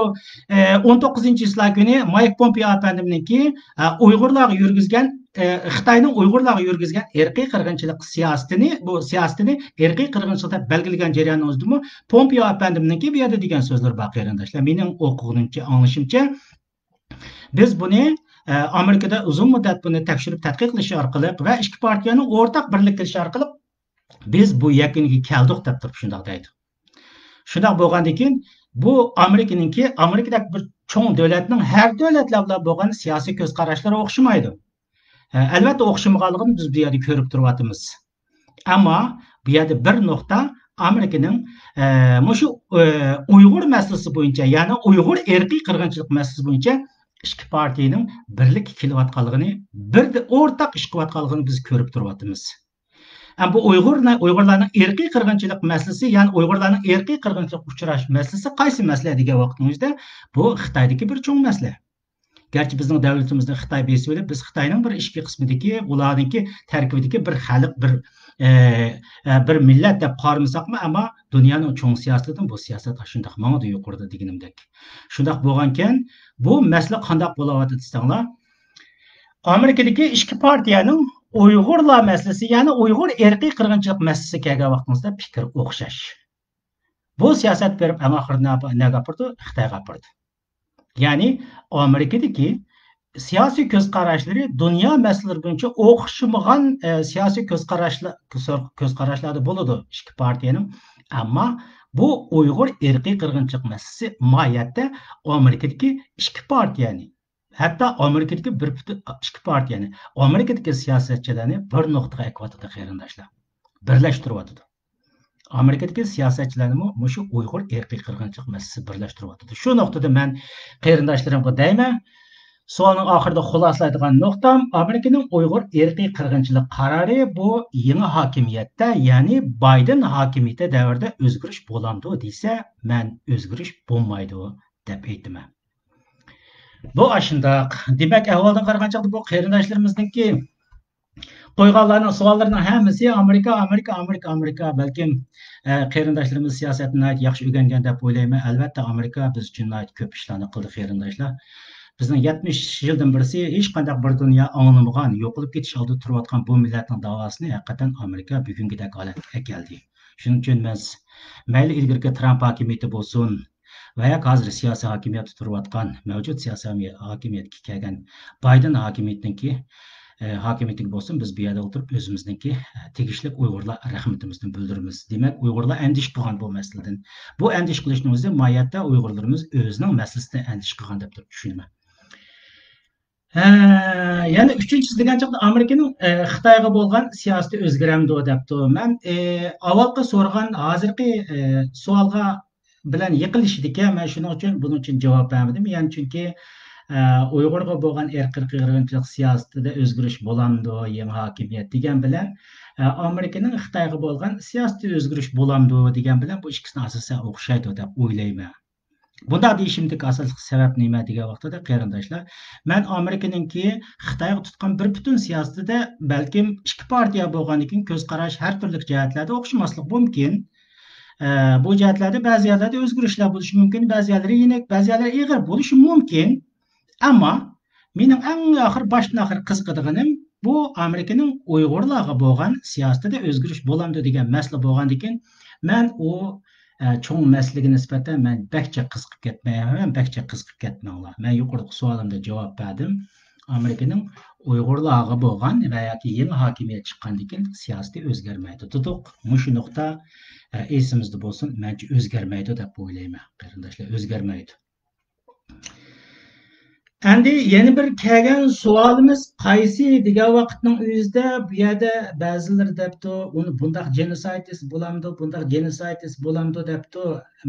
ئە، ئون توققۇزىنچى چىسلا كۈنى مايك پومپېئو ئەپەندىمنىڭكى، ئە، ئۇيغۇرلارغا يۈرگۈزگەن، ئە، خىتاينىڭ ئۇيغۇرلارغا يۈرگۈزگەن ئىرقىي قىرغىنچىلىق سىياسىتىنى، بۇ سىياسىتىنى ئىرقىي قىرغىنچىلىق دەپ بەلگىلىگەن جەرياننىڭ ئۆزىدىمۇ پومپېئو ئەپەندىمنىڭكى بۇ يەردە دېگەن سۆزلىرى بار، قېرىنداشلار. مېنىڭ ئوقۇغىنىمچە، ئاڭلىشىمچە، بىز بۇنى، ئە، ئامېرىكىدا ئۇزۇن مۇددەت بۇنى تەكشۈرۈپ تەتقىق قىلىش ئارقىلىق ۋە ئىككى پارتىيەنىڭ ئورتاق بىرلىك قىلىشى ئارقىلىق بىز بۇ يەكۈنگە كەلدۇق دەپ تۇرۇپ شۇنداق دەيدۇ. شۇنداق بولغاندىن كېيىن بۇ ئامېرىكىنىڭكى، ئامېرىكىدەك بىر چوڭ دۆلەتنىڭ ھەر دۆلەتلەر بىلەن بولغان سىياسىي كۆز قاراشلىرى ئوخشىمايدۇ. ئە، ئەلۋەتتە ئوخشىمىغانلىقىنى بىز بۇ يەردە كۆرۈپ تۇرۇۋاتىمىز. ئەمما بۇ يەردە بىر نۇقتا، ئامېرىكىنىڭ، ئە، مۇشۇ، ئە، ئۇيغۇر مەسىلىسى بويىچە، يەنى ئۇيغۇر ئىرقىي قىرغىنچىلىق مەسىلىسى بويىچە ئىككى پارتىيىنىڭ بىرلىككە كېلىۋاتقانلىقىنى، بىردە ئورتاق ئىش قىلىۋاتقانلىقىنى بىز كۆرۈپ تۇرۇۋاتىمىز. ئەمما بۇ ئۇيغۇرنى، ئۇيغۇرلارنىڭ ئىرقىي قىرغىنچىلىق مەسىلىسى، يەنى ئۇيغۇرلارنىڭ ئىرقىي قىرغىنچىلىققا ئۇچراش مەسىلىسى قايسى مەسىلە دېگەن ۋاقىتنىڭ ئۆزىدە، بۇ خىتايدىكى بىر چوڭ مەسىلە. گەرچە بىزنىڭ دۆلىتىمىزنى خىتاي بېسىۋېلىپ، بىز خىتاينىڭ بىر ئىچكى قىسمىدىكى، ئۇلارنىڭكى تەركىبىدىكى بىر خەلق، بىر، ئە، ئە، بىر مىللەت دەپ قارىمىساقمۇ، ئەمما دۇنيانىڭ چوڭ سىياسىتىدىن بۇ سىياسەت شۇنداق ماڭىدۇ يۇقىرىدا دېگىنىمدەك. شۇنداق بولغانكەن، بۇ مەسىلە قانداق بولۇۋاتىدۇ دېسەڭلار، ئامېرىكىدىكى ئىككى پارتىيەنىڭ ئۇيغۇرلار مەسىلىسى، يەنى ئۇيغۇر ئىرقىي قىرغىنچىلىق مەسىلىسى كەلگەن ۋاقتىڭىزدا پىكرى ئوخشاش. بۇ سىياسەت بېرىپ ئەڭ ئاخىرىدا نە-، نەگە ئاپىرىدۇ؟ خىتايغا ئاپىرىدۇ. يەنى ئامېرىكىدىكى سىياسىي كۆز قاراشلىرى دۇنيا مەسىلىلىرى بويىچە ئوخشىمىغان، ئە، سىياسىي كۆز قاراشلا-، كۆز، كۆز قاراشلاردا بولىدۇ ئىككى پارتىيەنىڭ. ئەمما بۇ ئۇيغۇر ئىرقىي قىرغىنچىلىق مەسىلىسى ماھىيەتتە ئامېرىكىدىكى ئىككى پارتىيەنى، ھەتتا ئامېرىكىدىكى بىر پۈتۈن ئىككى پارتىيەنى، ئامېرىكىدىكى سىياسەتچىلەرنى بىر نۇقتىغا ئەكىۋاتىدۇ، قېرىنداشلار. بىرلەشتۈرۈۋاتىدۇ. ئامېرىكىدىكى سىياسەتچىلەرنىمۇ مۇشۇ ئۇيغۇر ئىرقىي قىرغىنچىلىق مەسىلىسى بىرلەشتۈرۈۋاتىدۇ. شۇ نۇقتىدا مەن قېرىنداشلىرىمغا دەيمەن، سوئالنىڭ ئاخىرىدا خۇلاسىلايدىغان نۇقتام، ئامېرىكىنىڭ ئۇيغۇر ئىرقىي قىرغىنچىلىق قارارى بۇ يېڭى ھاكىمىيەتتە، يەنى بايدېن ھاكىمىيىتى دەۋرىدە ئۆزگىرىش بولامدۇ دېسە، مەن ئۆزگىرىش بولمايدۇ دەپ ئېيتىمەن. بۇ ئاشۇنداق. دېمەك، ئەھۋالدىن قارىغان چاغدا بۇ قېرىنداشلىرىمىزنىڭكى قويغانلارنىڭ سوئاللىرىنىڭ ھەممىسى ئامېرىكا، ئامېرىكا، ئامېرىكا، ئامېرىكا. بەلكىم، ئە، قېرىنداشلىرىمىز سىياسەتنى ناھايىتى ياخشى ئۆگەنگەن دەپ ئويلايمەن. ئەلۋەتتە، ئامېرىكا بىز ئۈچۈن ناھايىتى كۆپ ئىشلارنى قىلدى، قېرىنداشلار. بىزنىڭ يەتمىش يىلدىن بىرسى ھېچقانداق بىر دۇنيا ئاڭلىمىغان، يوقىلىپ كېتىش ئالدىدا تۇرۇۋاتقان بۇ مىللەتنىڭ داۋاسىنى ھەقىقەتەن ئامېرىكا بۈگۈنكىدەك ھالەتكە ئەكەلدى. شۇنىڭ ئۈچۈن مەن س-، مەيلى ئىلگىرىكى ترامپ ھاكىمىيىتى بولسۇن، ۋە ياكى ھازىر سىياسىي ھاكىمىيەتتە تۇرۇۋاتقان، مەۋجۇت سىياسىي ھاكىمىيەتكە كەلگەن بايدېن ھاكىمىيىتىنىڭكى، ئە، ھاكىمىيىتىگە بولسۇن، بىز بۇ يەردە ئولتۇرۇپ ئۆزىمىزنىڭكى، ئە، تېگىشلىك ئۇيغۇرلار رەھمىتىمىزنى بىلدۈرىمىز. دېمەك، ئۇيغۇرلار ئەندىشە قىلغان بۇ مەسىلىدىن. بۇ ئەندىشە قىلىشنىڭ ئۆزى ماھىيەتتە ئۇيغۇرلىرىمىز ئۆزىنىڭ مەسىلىسىدىن ئەندىشە قىلغان دەپ تۇرۇپ چۈشىنىمەن. ھە، يەنە ئۈچىنچىسى دېگەن چاغدا ئامېرىكىنىڭ، ئە، خىتايغا بولغان سىياسىتى ئۆزگىرەمدۇ دەپتۇ. مەن، ئە، ئاۋۋالقى سورىغان، ھازىرقى، ئە، سوئالغا بىلەن يېقىنلىشىدىكەن، مەن شۇنىڭ ئۈچۈن بۇنىڭ ئۈچۈن جاۋاب بەرمىدىم. يەنى چۈنكى، ئە، ئۇيغۇرغا بولغان ئىرقىي قىرغىنچىلىق سىياسىتىدە ئۆزگىرىش بولامدۇ، يېڭى ھاكىمىيەت دېگەن بىلەن، ئە، ئامېرىكىنىڭ خىتايغا بولغان سىياسىتى ئۆزگىرىش بولامدۇ دېگەن بىلەن بۇ ئىككىسىنى ئاساسەن ئوخشايدۇ دەپ ئويلايمەن. بۇنداق دېيىشىمدىكى ئاساسلىق سەۋەب نېمە دېگەن ۋاقتىدا، قېرىنداشلار، مەن ئامېرىكىنىڭكى خىتايغا تۇتقان بىر پۈتۈن سىياسىتىدە بەلكىم ئىككى پارتىيە بولغاندىكىن كۆز قاراش ھەر تۈرلۈك جەھەتلەردە ئوخشىماسلىقى مۇمكىن. ئە، بۇ جەھەتلەردە بەزى يەرلەردە ئۆزگىرىشلەر بولۇشى مۇمكىن، بەزى يەرلىرى يېنىك، بەزى يەرلىرى ئېغىر بولۇشى مۇمكىن. ئەمما مېنىڭ ئەڭ ئاخىر، باشتىن ئاخىر قىزىقىدىغىنىم، بۇ ئامېرىكىنىڭ ئۇيغۇرلارغا بولغان سىياسىتىدە ئۆزگىرىش بولامدۇ دېگەن مەسىلە بولغاندىكىن، مەن ئۇ، ئە، چوڭ مەسىلىگە نىسبەتەن مەن بەك جىق قىزىقىپ كەتمەيمەن، بەك جىق قىزىقىپ كەتمەڭلار. مەن يۇقىرىقى سوئالىمدا جاۋاب بەردىم. ئامېرىكىنىڭ ئۇيغۇرلارغا بولغان ۋە ياكى يېڭى ھاكىمىيەت چىققاندىن كېيىن سىياسىتى ئۆزگەرمەيدۇ دېدۇق. مۇشۇ نۇقتا، ئە، ئېسىمىزدە بولسۇن، مەنچە ئۆزگەرمەيدۇ دەپ ئويلايمەن، قېرىنداشلار، ئۆزگەرمەيدۇ. ئەمدى يەنە بىر كەلگەن سوئالىمىز قايسى دېگەن ۋاقىتنىڭ ئۆزىدە، بۇ يەردە بەزىلىرى دەپتۇ، ئۇنى بۇنداق جېنوسايد دېسە بولامدۇ، بۇنداق جېنوسايد دېسە بولامدۇ دەپتۇ.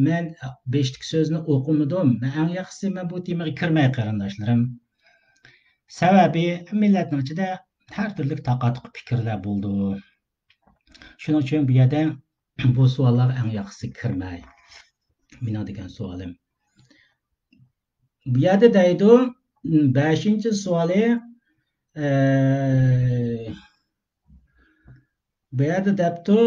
مەن بېشىدىكى سۆزنى ئوقۇمىدىم. مەن ئەڭ ياخشىسى مەن بۇ تېمىغا كىرمەي، قېرىنداشلىرىم. سەۋەبى، مىللەتنىڭ ئىچىدە ھەر تۈرلۈك تاقا-تۇقا پىكىرلەر بولىدۇ. شۇنىڭ ئۈچۈن بۇ يەردە بۇ سوئاللارغا ئەڭ ياخشىسى كىرمەي. مېنىڭ دېگەن سوئالىم. بۇ يەردە دەيدۇ، بەشىنچى سوئالى، ئە، بۇ يەردە دەپتۇ،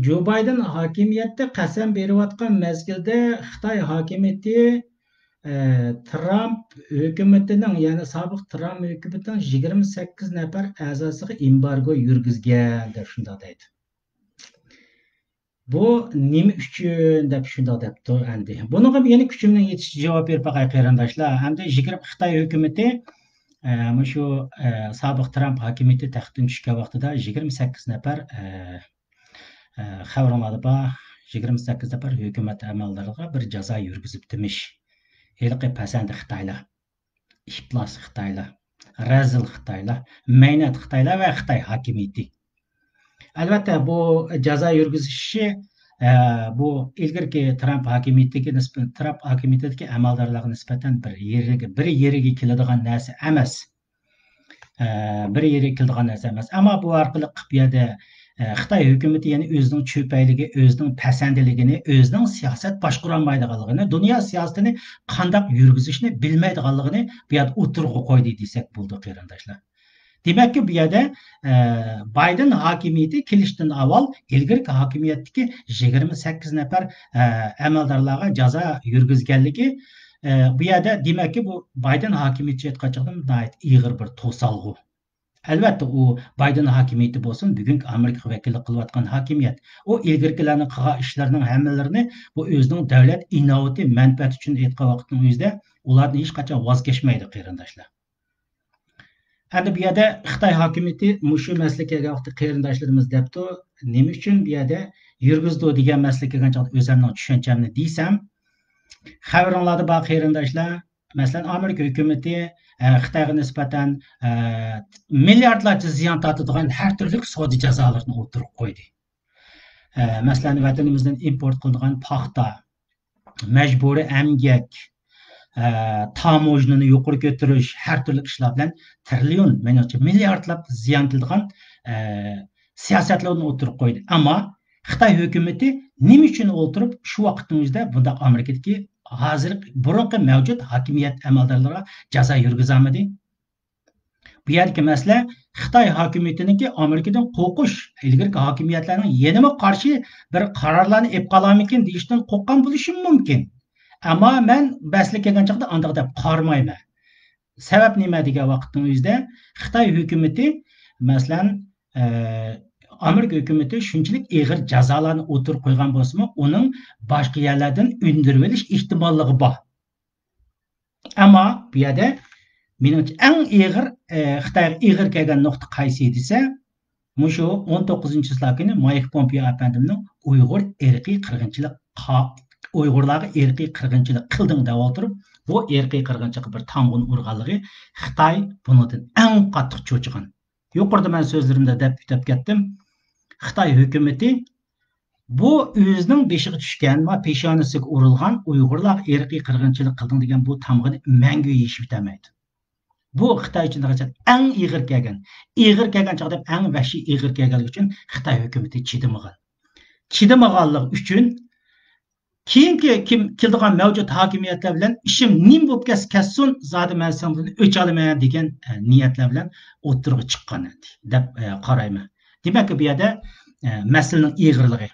جو بايدېن ھاكىمىيەتتە قەسەم بېرىۋاتقان مەزگىلدە خىتاي ھاكىمىيىتى، ئە، ترامپ ھۆكۈمىتىنىڭ، يەنى سابىق ترامپ ھۆكۈمىتىنىڭ يىگىرمە سەككىز نەپەر ئەزاسىغا ئېمبارگو يۈرگۈزگەن دەپ شۇنداق دەيدۇ. بۇ نېمە ئۈچۈن دەپ شۇنداق دەپتۇ ئەمدى. بۇنىڭغا يەنە كۈچۈمنىڭ يېتىشىچە جاۋاب بېرىپ باقاي، قېرىنداشلار. ئەمدى يىگىرمە، خىتاي ھۆكۈمىتى، ئە، مۇشۇ، ئە، سابىق ترامپ ھاكىمىيىتى تەختتىن چۈشكەن ۋاقتىدا يىگىرمە سەككىز نەپەر، ئە، ئە، خەۋىرىڭلاردا بار، يىگىرمە سەككىز نەپەر ھۆكۈمەت ئەمەلدارلىرىغا بىر جازا يۈرگۈزۈپتىمىش. ھېلىقى پەسەندە خىتايلار، ئىپلاس خىتايلار، رەزىل خىتايلار، مەينەت خىتايلار ۋە خىتاي ھاكىمىيىتى. ئەلۋەتتە، بۇ جازا يۈرگۈزۈش ئىشى، ئە، بۇ ئىلگىرىكى ترامپ ھاكىمىيىتىگە نىسبەتەن، ترامپ ھاكىمىيىتىدىكى ئەمەلدارلارغا نىسبەتەن بىر يېرىگە، بىر يېرىگە كېلىدىغان نەرسە ئەمەس. ئە، بىر يېرىگە كېلىدىغان نەرسە ئەمەس. ئەمما بۇ ئارقىلىق بۇ يەردە، ئە، خىتاي ھۆكۈمىتى يەنە ئۆزىنىڭ چۆپەيلىكى، ئۆزىنىڭ پەسەندىلىكىنى، ئۆزىنىڭ سىياسەت باشقۇرالمايدىغانلىقىنى، دۇنيا سىياسىتىنى قانداق يۈرگۈزۈشنى بىلمەيدىغانلىقىنى بۇ يەردە ئوتتۇرىغا قويدى دېسەك بولىدۇ، قېرىنداشلار. دېمەككى، بۇ يەردە، ئە، بايدېن ھاكىمىيىتى كېلىشتىن ئاۋۋال ئىلگىرىكى ھاكىمىيەتتىكى يىگىرمە سەككىز نەپەر، ئە، ئەمەلدارلارغا جازا يۈرگۈزگەنلىكى، ئە، بۇ يەردە، دېمەككى، بۇ بايدېن ھاكىمىيىتىچە ئېيتقان چاغدا ناھايىتى ئېغىر بىر توسالغۇ. ئەلۋەتتە، ئۇ بايدېن ھاكىمىيىتى بولسۇن، بۈگۈنكى ئامېرىكىغا ۋەكىللىك قىلىۋاتقان ھاكىمىيەت. ئۇ ئىلگىرىكىلەرنىڭ قىلغان ئىشلىرىنىڭ ھەممىلىرىنى بۇ ئۆزىنىڭ دەۋلەت ئىناۋىتى، مەنپەئەتى ئۈچۈن ئېيتقان ۋاقىتنىڭ ئۆزىدە ئۇلاردىن ھېچقاچان ۋاز كەچمەيدۇ، قېرىنداشلار. ئەمدى بۇ يەردە خىتاي ھاكىمىيىتى مۇشۇ مەسىلىگە كەلگەن ۋاقىتتا قېرىنداشلىرىمىز دەپتۇ، نېمە ئۈچۈن بۇ يەردە يۈرگۈزدۇ دېگەن مەسىلىگە كەلگەن چاغدا ئۆزۈمنىڭ چۈشەنچەمنى دېسەم، خەۋىرىڭلاردا بار قېرىنداشلار، مەسىلەن، ئامېرىكا ھۆكۈمىتى، ئە، خىتايغا نىسبەتەن، ئە، مىلياردلارچە زىيان تارتىدىغان ھەر تۈرلۈك سودا جازالىرىنى ئوتتۇرىغا قويدى. ئە، مەسىلەن، ۋەتىنىمىزدىن ئىمپورت قىلىنىدىغان پاختا، مەجبۇرىي ئەمگەك، ئە، تاموژنىنى يۇقىرى كۆتۈرۈش، ھەر تۈرلۈك ئىشلار بىلەن تىرىليون، مېنىڭچە، مىلياردلاپ زىيان كېلىدىغان، ئە، سىياسەتلەرنى ئوتتۇرىغا قويدى. ئەمما خىتاي ھۆكۈمىتى نېمە ئۈچۈن ئولتۇرۇپ شۇ ۋاقىتنىڭ ئۆزىدە بۇنداق ئامېرىكىدىكى ھازىرقى، بۇرۇنقى مەۋجۇت ھاكىمىيەت ئەمەلدارلىرىغا جازا يۈرگۈزەلمىدى؟ بۇ يەردىكى مەسىلە خىتاي ھاكىمىيىتىنىڭكى ئامېرىكىدىن قورقۇش، ئىلگىرىكى ھاكىمىيەتلەرنىڭ يەنىمۇ قارشى بىر قارارلارنى ئېلىپ قالارمىكىن دېيىشتىن قورققان بولۇشى مۇمكىن. ئەمما مەن مەسىلە كەلگەن چاغدا ئانداق دەپ قارىمايمەن. سەۋەب نېمە دېگەن ۋاقىتنىڭ ئۆزىدە خىتاي ھۆكۈمىتى، مەسىلەن، ئە، ئامېرىكا ھۆكۈمىتى شۇنچىلىك ئېغىر جازالارنى ئوتتۇرىغا قويغان بولسىمۇ، ئۇنىڭ باشقا يەرلەردىن ئۈندۈرۈۋېلىش ئېھتىماللىقى بار. ئەمما بۇ يەردە مېنىڭچە ئەڭ ئېغىر، ئە، خىتايغا ئېغىر كەلگەن نۇقتا قايسى دېسە، مۇشۇ ئون توققۇزىنچى چىسلا كۈنى مايك پومپېئو ئەپەندىمنىڭ ئۇيغۇر ئىرقىي قىرغىنچىلىق قا-، ئۇيغۇرلارغا ئىرقىي قىرغىنچىلىق قىلدىڭ دەپ ئولتۇرۇپ، بۇ ئىرقىي قىرغىنچىلىققا بىر تامغىنى ئۇرغانلىقى، خىتاي بۇنىڭدىن ئەڭ قاتتىق چۆچۈگەن. يۇقىرىدا مەن سۆزلىرىمدە دەپ ئۆتۈپ كەتتىم. خىتاي ھۆكۈمىتى بۇ ئۆزىنىڭ بېشىغا چۈشكەن ۋە پېشانىسىگە ئۇرۇلغان ئۇيغۇرلارغا ئىرقىي قىرغىنچىلىق قىلدىڭ دېگەن بۇ تامغىنى مەڭگۈ يېشىۋېتەلمەيدۇ. بۇ خىتاي ئۈچۈن ھەقىقەتەن ئەڭ ئېغىر كەلگەن، ئېغىر كەلگەن چاغدا ھەم ئەڭ ۋەھشىي ئېغىر كەلگەنلىكى ئۈچۈن خىتاي ھۆكۈمىتى چىدىمىغان. چىدىمىغانلىقى ئۈچۈن كېيىنكى كىم، كېلىدىغان مەۋجۇت ھاكىمىيەتلەر بىلەن ئىشىم نېمە بولۇپ كەتسە كەتسۇن، زادى مەن سېنىڭدىن ئۆچ ئالىمەن دېگەن، ئە، نىيەتلەر بىلەن ئوتتۇرىغا چىققان ئىدى دەپ، ئە، قارايمەن. دېمەك، بۇ يەردە، ئە، مەسىلىنىڭ ئېغىرلىقى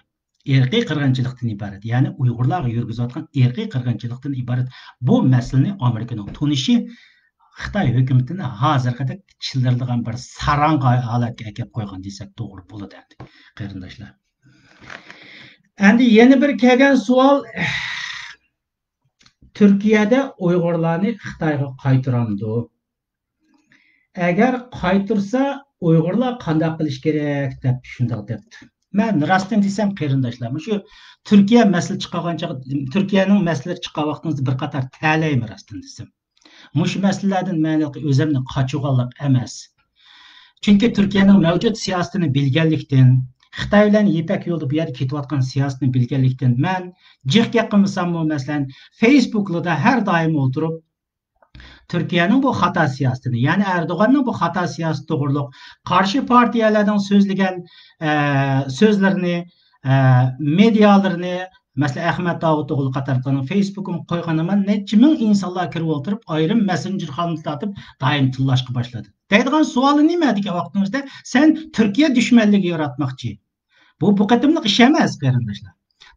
ئىرقىي قىرغىنچىلىقتىن ئىبارەت، يەنى ئۇيغۇرلارغا يۈرگۈزۈۋاتقان ئىرقىي قىرغىنچىلىقتىن ئىبارەت. بۇ مەسىلىنى ئامېرىكىنىڭ تونۇشى خىتاي ھۆكۈمىتىنى ھازىرقىدەك چىلدىرىدىغان بىر ساراڭ ھالەتكە ئەكەپ قويغان دېسەك توغرا بولىدۇ ئەمدى، قېرىنداشلار. ئەمدى يەنە بىر كەلگەن سوئال، تۈركىيەدە ئۇيغۇرلارنى خىتايغا قايتۇرامدۇ؟ ئەگەر قايتۇرسا، ئۇيغۇرلار قانداق قىلىش كېرەك دەپ شۇنداق دەپتۇ. مەن راستىنى دېسەم، قېرىنداشلار، مۇشۇ تۈركىيە مەسىلە چىقارغان چاغ، تۈركىيەنىڭ مەسىلىلىرى چىققان ۋاقتىڭىزدا بىر قاتار تەلەيمەن راستىنى دېسەم. مۇشۇ مەسىلىلەردىن مەن ئۆزۈمنى قاچۇرغانلىق ئەمەس. چۈنكى تۈركىيەنىڭ مەۋجۇت سىياسىتىنى بىلگەنلىكتىن، خىتاي بىلەن يىپەك يولىدا بۇ يەردە كېتىۋاتقان سىياسىتىنى بىلگەنلىكتىن، مەن جىق گەپ قىلمىساممۇ، مەسىلەن، فېيسبۇكلىرىدا ھەر دائىم ئولتۇرۇپ، تۈركىيەنىڭ بۇ خاتا سىياسىتىنى، يەنى ئەردوغاننىڭ بۇ خاتا سىياسىتى توغرۇلۇق قارشى پارتىيەلەرنىڭ سۆزلىگەن، ئە، سۆزلىرىنى، ئە، مېدىيالىرىنى، مەسىلەن، ئەخمەت داۋۇت ئوغلى قاتارلىقلارنىڭ فېيسبۇكىغا قويغىنىمەن، نەچچە مىڭ ئىنسانلار كىرىپ ئولتۇرۇپ، ئايرىم مەسسېنجېر خانىلاردا تارتىپ دائىم تىللاشقا باشلىدى. دەيدىغان سوئالى نېمە دېگەن ۋاقتىڭىزدا، سەن تۈركىيە دۈشمەنلىكى ياراتماقچى. بۇ، بۇ قېتىملىق ئىش ئەمەس، قېرىنداشلار.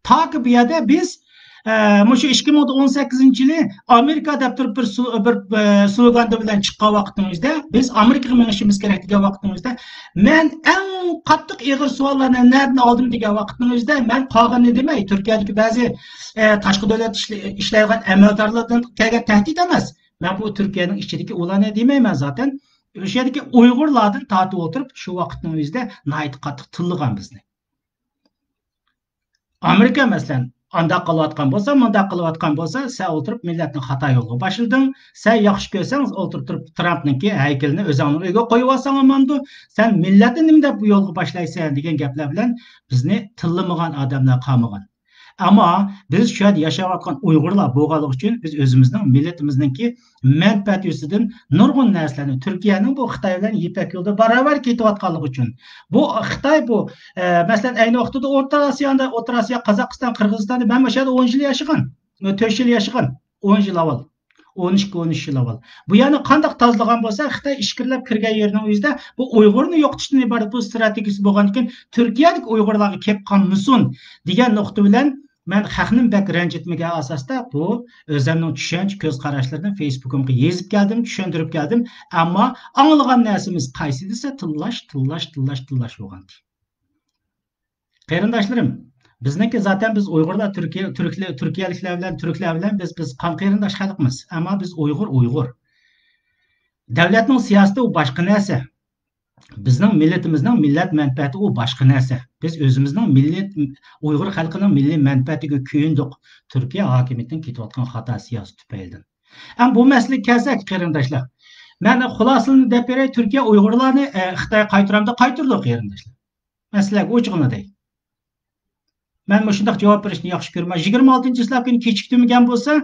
تاكى بۇ يەردە بىز، ئە، مۇشۇ ئىككى مىڭ ئون سەككىزىنچى يىلى ئامېرىكا دەپ تۇرۇپ بىر سلو-، بىر، ئە، سلوگان بىلەن چىققان ۋاقتىمىزدا، بىز ئامېرىكىغا مېڭىشىمىز كېرەك دېگەن ۋاقتىمىزدا، مەن ئەڭ قاتتىق ئېغىر سوئاللارنى نەدىن ئالدىم دېگەن ۋاقتىمىزدا، مەن قالغىنىنى دېمەي، تۈركىيەدىكى بەزى، ئە، تاشقى دۆلەت ئىشلە-، ئىشلەيدىغان ئەمەلدارلاردىن كەلگەن تەھدىت ئەمەس. مەن بۇ تۈركىيەنىڭ ئىچىدىكى ئۇلارنى دېمەيمەن زاتەن. ئۆشە يەردىكى ئۇيغۇرلاردىن تارتىپ ئولتۇرۇپ، شۇ ۋاقىتنىڭ ئۆزىدە ناھايىتى قاتتىق تىللىغان بىزنى. ئامېرىكا، مەسىلەن، ئانداق قىلىۋاتقان بولسا، مۇنداق قىلىۋاتقان بولسا، سەن ئولتۇرۇپ مىللەتنى خاتا يولغا باشلىدىڭ. سەن ياخشى كۆرسەڭ، ئولتۇرۇپ تۇرۇپ ترامپنىڭكى ھەيكىلىنى ئۆزۈڭنىڭ ئۆيىگە قويۇۋالساڭ ئاماندۇ. سەن مىللەتنى نېمە دەپ بۇ يولغا باشلايسەن دېگەن گەپلەر بىلەن بىزنى تىللىمىغان ئادەملەر قالمىغان. ئەمما بىز شۇ يەردە ياشاۋاتقان ئۇيغۇرلار بولغانلىقى ئۈچۈن بىز ئۆزىمىزنىڭ مىللىتىمىزنىڭكى مەنپەئەتى يۈزىدىن نۇرغۇن نەرسىلەرنى، تۈركىيەنىڭ بۇ خىتاي بىلەن يىپەك يولىدا باراۋەر كېتىۋاتقانلىقى ئۈچۈن. بۇ خىتاي بۇ، ئە، مەسىلەن، ئەينى ۋاقتىدا ئورتا ئاسىيادا، ئورتا ئاسىيا، قازاقىستان، قىرغىزىستاندا مەن مۇشۇ يەردە ئون يىل ياشىغان، تۆت يىل ياشىغان، ئون يىل ئاۋۋال. ئون ئىككى، ئون ئۈچ يىل ئاۋۋال. بۇ يەرنى قانداق تازىلىغان بولسا، خىتاي ئىچكىرىلەپ كىرگەن يېرىنىڭ ئۆزىدە بۇ ئۇيغۇرنى يوقىتىشتىن ئىبارەت بۇ ستراتېگىيىسى بولغاندىكىن، تۈركىيەدىكى ئۇيغۇرلارغا كېلىپ قالمىسۇن دېگەن نۇقتا بىلەن مەن خەقنى بەك رەنجىتمىگەن ئاساستا بۇ ئۆزۈمنىڭ چۈشەنچە، كۆز قاراشلىرىنى فېيسبۇكۇمغا يېزىپ كەلدىم، چۈشەندۈرۈپ كەلدىم. ئەمما ئاڭلىغان نەرسىمىز قايسى دېسە، تىللاش، تىللاش، تىللاش، تىللاش بولغانىدى. قېرىنداشلىرىم، بىزنىڭكى زاتەن بىز ئۇيغۇرلار تۈركىيە، تۈركلە-، تۈركىيەلىكلەر بىلەن، تۈركلەر بىلەن بىز، بىز قان قېرىنداش خەلقمىز. ئەمما بىز ئۇيغۇر، ئۇيغۇر. دۆلەتنىڭ سىياسىتى ئۇ باشقا نەرسە. بىزنىڭ مىللىتىمىزنىڭ مىللەت مەنپەئەتى ئۇ باشقا نەرسە. بىز ئۆزىمىزنىڭ مىللىي، ئۇيغۇر خەلقىنىڭ مىللىي مەنپەئەتىگە كۆيۈندۇق. تۈركىيە ھاكىمىيىتىنىڭ كېتىۋاتقان خاتا سىياسىتى تۈپەيلىدىن. ئەمما بۇ مەسىلىگە كەلسەك، قېرىنداشلار، مەن خۇلاسىنى دەپ بېرەي، تۈركىيە ئۇيغۇرلارنى، ئە، خىتاي قايتۇرامدۇ؟ قايتۇرىدۇ، قېرىنداشلار. مەن سىلەرگە ئوچۇقىنى دەي. مەن مۇشۇنداق جاۋاب بېرىشنى ياخشى كۆرىمەن. يىگىرمە ئالتىنچى چىسلا كۈنى كېچىكتۈرمىگەن بولسا،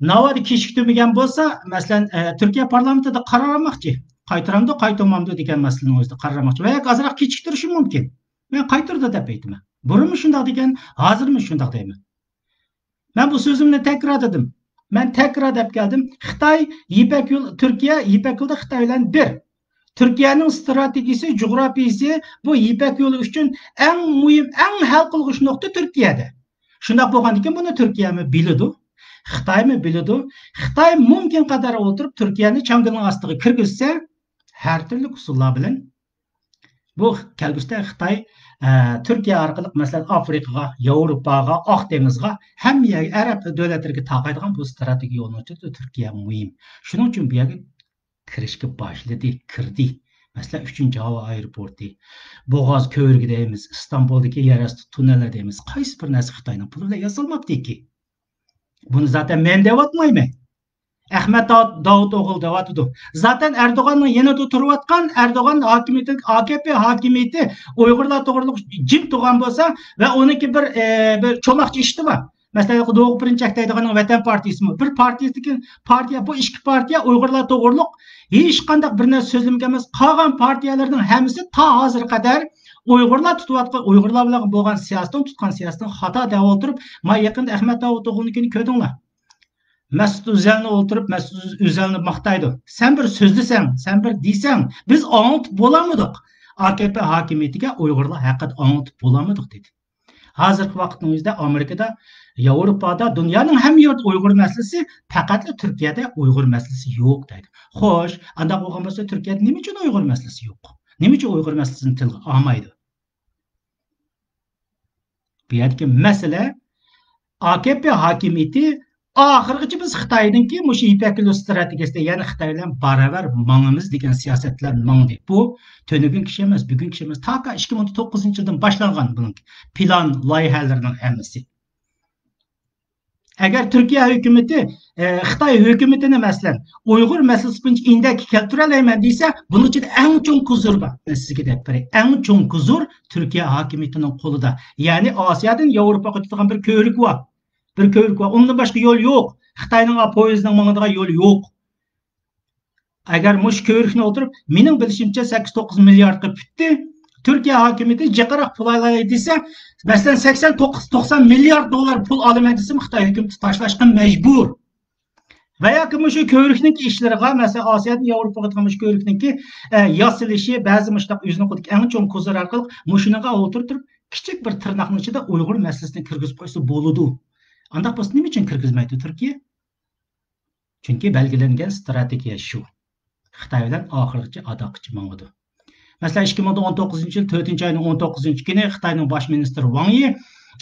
ناۋادا كېچىكتۈرمىگەن بولسا، مەسىلەن، ئە، تۈركىيە پارلامېنتىدا قارار ئالماقچى. قايتۇرامدۇ، قايتۇرمامدۇ دېگەن مەسىلىنىڭ ئۆزىدە قارار ئالماقچى. ۋە ياكى ئازراق كېچىكتۈرۈشى مۇمكىن. مەن قايتۇردى دەپ ئېيتىمەن. بۇرۇنمۇ شۇنداق دېگەن، ھازىرمۇ شۇنداق دەيمەن. مەن بۇ سۆزۈمنى تەكرارلىدىم. مەن تەكرار دەپ كەلدىم. خىتاي يىپەك يولى، تۈركىيە يىپەك يولىدا خىتاي بىلەن بىر. تۈركىيەنىڭ ستراتېگىيىسى، جۇغراپىيىسى بۇ يىپەك يولى ئۈچۈن ئەڭ مۇھىم، ئەڭ ھەل قىلغۇچ نۇقتا تۈركىيەدە. شۇنداق بولغاندىكىن بۇنى تۈركىيەمۇ بىلىدۇ. خىتايمۇ بىلىدۇ. خىتاي مۇمكىن قەدەر ئولتۇرۇپ تۈركىيەنى چاڭگىلنىڭ ئاستىغا كىرگۈزسە، ھەر تۈرلۈك ئۇسۇللار بىلەن بۇ كەلگۈسىدە خىتاي، ئە، تۈركىيە ئارقىلىق، مەسىلەن، ئافرىقىغا، ياۋروپاغا، ئاق دېڭىزغا، ھەممە يەرگە، ئەرەب دۆلەتلىرىگە تارقايدىغان بۇ ستراتېگىيە يولىنى تۇتىدۇ. تۈركىيە مۇھىم. شۇنىڭ ئۈچۈن بۇ يەرگە كىرىشكە باشلىدى، كىردى. مەسىلەن، ئۈچىنچى ھاۋا ئايروپورتى، بوغاز كۆۋرۈكى دەيمىز، ئىستانبۇلدىكى يەر ئاستى توننېللىرى دەيمىز. قايسى بىر نەرسە خىتاينىڭ پۇلى بىلەن ياسالماپتىكى؟ بۇنى زاتەن مەن دەۋاتمايمەن. ئەخمەت داۋۇت، داۋۇت ئوغۇل دەۋاتىدۇ. زاتەن ئەردوغاننىڭ يېنىدا تۇرۇۋاتقان، ئەردوغان ھاكىمىيىتى، ئاكېپې ھاكىمىيىتى ئۇيغۇرلار توغرۇلۇق جىم تۇرغان بولسا ۋە ئۇنىڭكى بىر، ئە، بىر چوماقچى ئىشتى بار. مەسىلەن، دوغۇ پىرىنچەك دەيدىغاننىڭ ۋەتەن پارتىيىسىمۇ. بىر پارتىيىسىدىكى پارتىيە، بۇ ئىككى پارتىيە ئۇيغۇرلار توغرۇلۇق ھېچقانداق بىر نەرسە سۆزلىمىگەن ئەمەس. قالغان پارتىيەلەرنىڭ ھەممىسى تا ھازىرغا قەدەر ئۇيغۇرلار تۇتۇۋاتقان، ئۇيغۇرلار بىلەن بولغان سىياسىتىنى، تۇتقان سىياسىتىنى خاتا دەپ ئولتۇرۇپ، ما يېقىندا ئەخمەت داۋۇت ئوغۇلنىڭكىنى كۆردۈڭلار. مەسۇت ئۆزەلنى ئولتۇرۇپ، مەسۇت ئۆزەلنى ماختايدۇ. سەن بىر سۆزلىسەڭ، سەن بىر دېسەڭ، بىز ئاڭلىتىپ بولالمىدۇق. ئاكېپې ھاكىمىيىتىگە ئۇيغۇرلار ھەققىدە ئاڭلىتىپ بولالمىدۇق، دېدى. ھازىرقى ۋاقىتنىڭ ئۆزىدە ئامېرىكىدا، ياۋروپادا، دۇنيانىڭ ھەممە يېرىدە ئۇيغۇر مەسىلىسى، پەقەتلا تۈركىيەدە ئۇيغۇر مەسىلىسى يوق دەيدۇ. خوش، ئانداق بولغان بولسا، تۈركىيەدە نېمە ئۈچۈن ئۇيغۇر مەسىلىسى يوق؟ نېمە ئۈچۈن ئۇيغۇر مەسىلىسىنى تىلغا ئالمايدۇ؟ بۇ يەردىكى مەسىلە، ئاكېپې ھاكىمىيىتى ئاخىرغىچە بىز خىتاينىڭكى مۇشۇ يىپەك يولى ستراتېگىيەسىدە، يەنى خىتاي بىلەن باراۋەر ماڭىمىز دېگەن سىياسەت بىلەن ماڭدى. بۇ تۈنۈگۈنكى ئىش ئەمەس، بۈگۈنكى ئىش ئەمەس. تاكا ئىككى مىڭ توققۇزىنچى يىلدىن باشلانغان بۇنىڭ پىلان، لايىھەلىرىنىڭ ھەممىسى. ئەگەر تۈركىيە ھۆكۈمىتى، ئە، خىتاي ھۆكۈمىتىنى، مەسىلەن، ئۇيغۇر مەسىلىسى بويىچە ئىندەككە كەلتۈرەلەيمەن دېسە، بۇنىڭ ئىچىدە ئەڭ چوڭ قۇزۇر بار. مەن سىزگە دەپ بېرەي. ئەڭ چوڭ قۇزۇر تۈركىيە ھاكىمىيىتىنىڭ قولىدا. يەنى ئاسىيادىن ياۋروپاغا ئۆتىدىغان بىر كۆۋرۈك بار. بىر كۆۋرۈك بار. ئۇنىڭدىن باشقا يول يوق. خىتاينىڭ پويىزىنىڭ ماڭىدىغان يولى يوق. ئەگەر مۇشۇ كۆۋرۈكنى ئولتۇرۇپ، مېنىڭ بىلىشىمچە، سەككىز توققۇز مىلياردقا پۈتتى. تۈركىيە ھاكىمىيىتى جىقراق پۇل ئالاي دېسە، مەسىلەن، سەكسەن توققۇز، توقسان مىليارد دوللار پۇل ئالىمەن دېسىمۇ، خىتاي ھۆكۈمىتى تاشلاشقا مەجبۇر. ۋە ياكى مۇشۇ كۆۋرۈكنىڭكى ئىشلىرىغا، مەسىلەن، ئاسىيادىن ياۋروپاغا ئۆتىدىغان مۇشۇ كۆۋرۈكنىڭكى، ئە، ياسىلىشى، بەزى مۇشۇنداق ئۆزىنىڭ قولىدىكى ئەڭ چوڭ كوزىر ئارقىلىق مۇشۇنىڭغا ئولتۇرۇپ تۇرۇپ، كىچىك بىر تىرناقنىڭ ئىچىدە ئۇيغۇر مەسىلىسىنى كىرگۈزۈپ قويسا بولىدۇ. ئانداق بولسا نېمە ئۈچۈن كىرگۈزمەيدۇ تۈركىيە؟ چۈنكى بەلگىلەنگەن ستراتېگىيە شۇ. خىتاي بىلەن ئاخىرغىچە ئاداققىچە ماڭىدۇ. مەسىلەن، ئىككى مىڭ ئون توققۇزىنچى يىل تۆتىنچى ئاينىڭ ئون توققۇزىنچى كۈنى خىتاينىڭ باش مىنىستىرى ۋاڭ يى،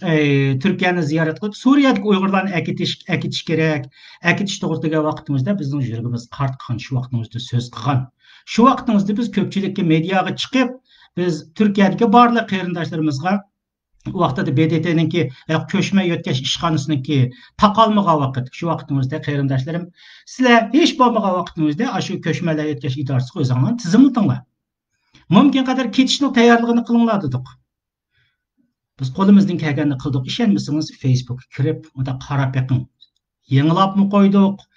ئى، تۈركىيەنى زىيارەت قىلىپ، سۈرىيەدىكى ئۇيغۇرلارنى ئەكېتىش، ئەكېتىش كېرەك، ئەكېتىش توغرىسىدا دېگەن ۋاقتىمىزدا بىزنىڭ يۈرىكىمىز قارت قىلغان، شۇ ۋاقتىمىزدا سۆز قىلغان. شۇ ۋاقتىمىزدا بىز كۆپچىلىككە، مېدىياغا چىقىپ، بىز تۈركىيەدىكى بارلىق قېرىنداشلىرىمىزغا، ئۇ ۋاقىتتا ب د ت نىڭكى، ئە، كۆچمە يۆتكەش ئىشخانىسىنىڭكى تاقالمىغان ۋاقىت، شۇ ۋاقتىڭىزدا قېرىنداشلىرىم، سىلەر ھېچ بولمىغان ۋاقتىڭىزدا ئاشۇ كۆچمەنلەر يۆتكەش ئىدارىسىغا ئۆزۈڭلارنى تىزىملىتىڭلار. مۇمكىن قەدەر كېتىشنىڭ تەييارلىقىنى قىلىڭلار دېدۇق. بىز قولىمىزدىن كەلگەننى قىلدۇق. ئىشەنمىسىڭىز، فېيسبۇكقا كىرىپ، ئۇنداق قاراپ بېقىڭ. يېڭىلاپمۇ قويدۇق،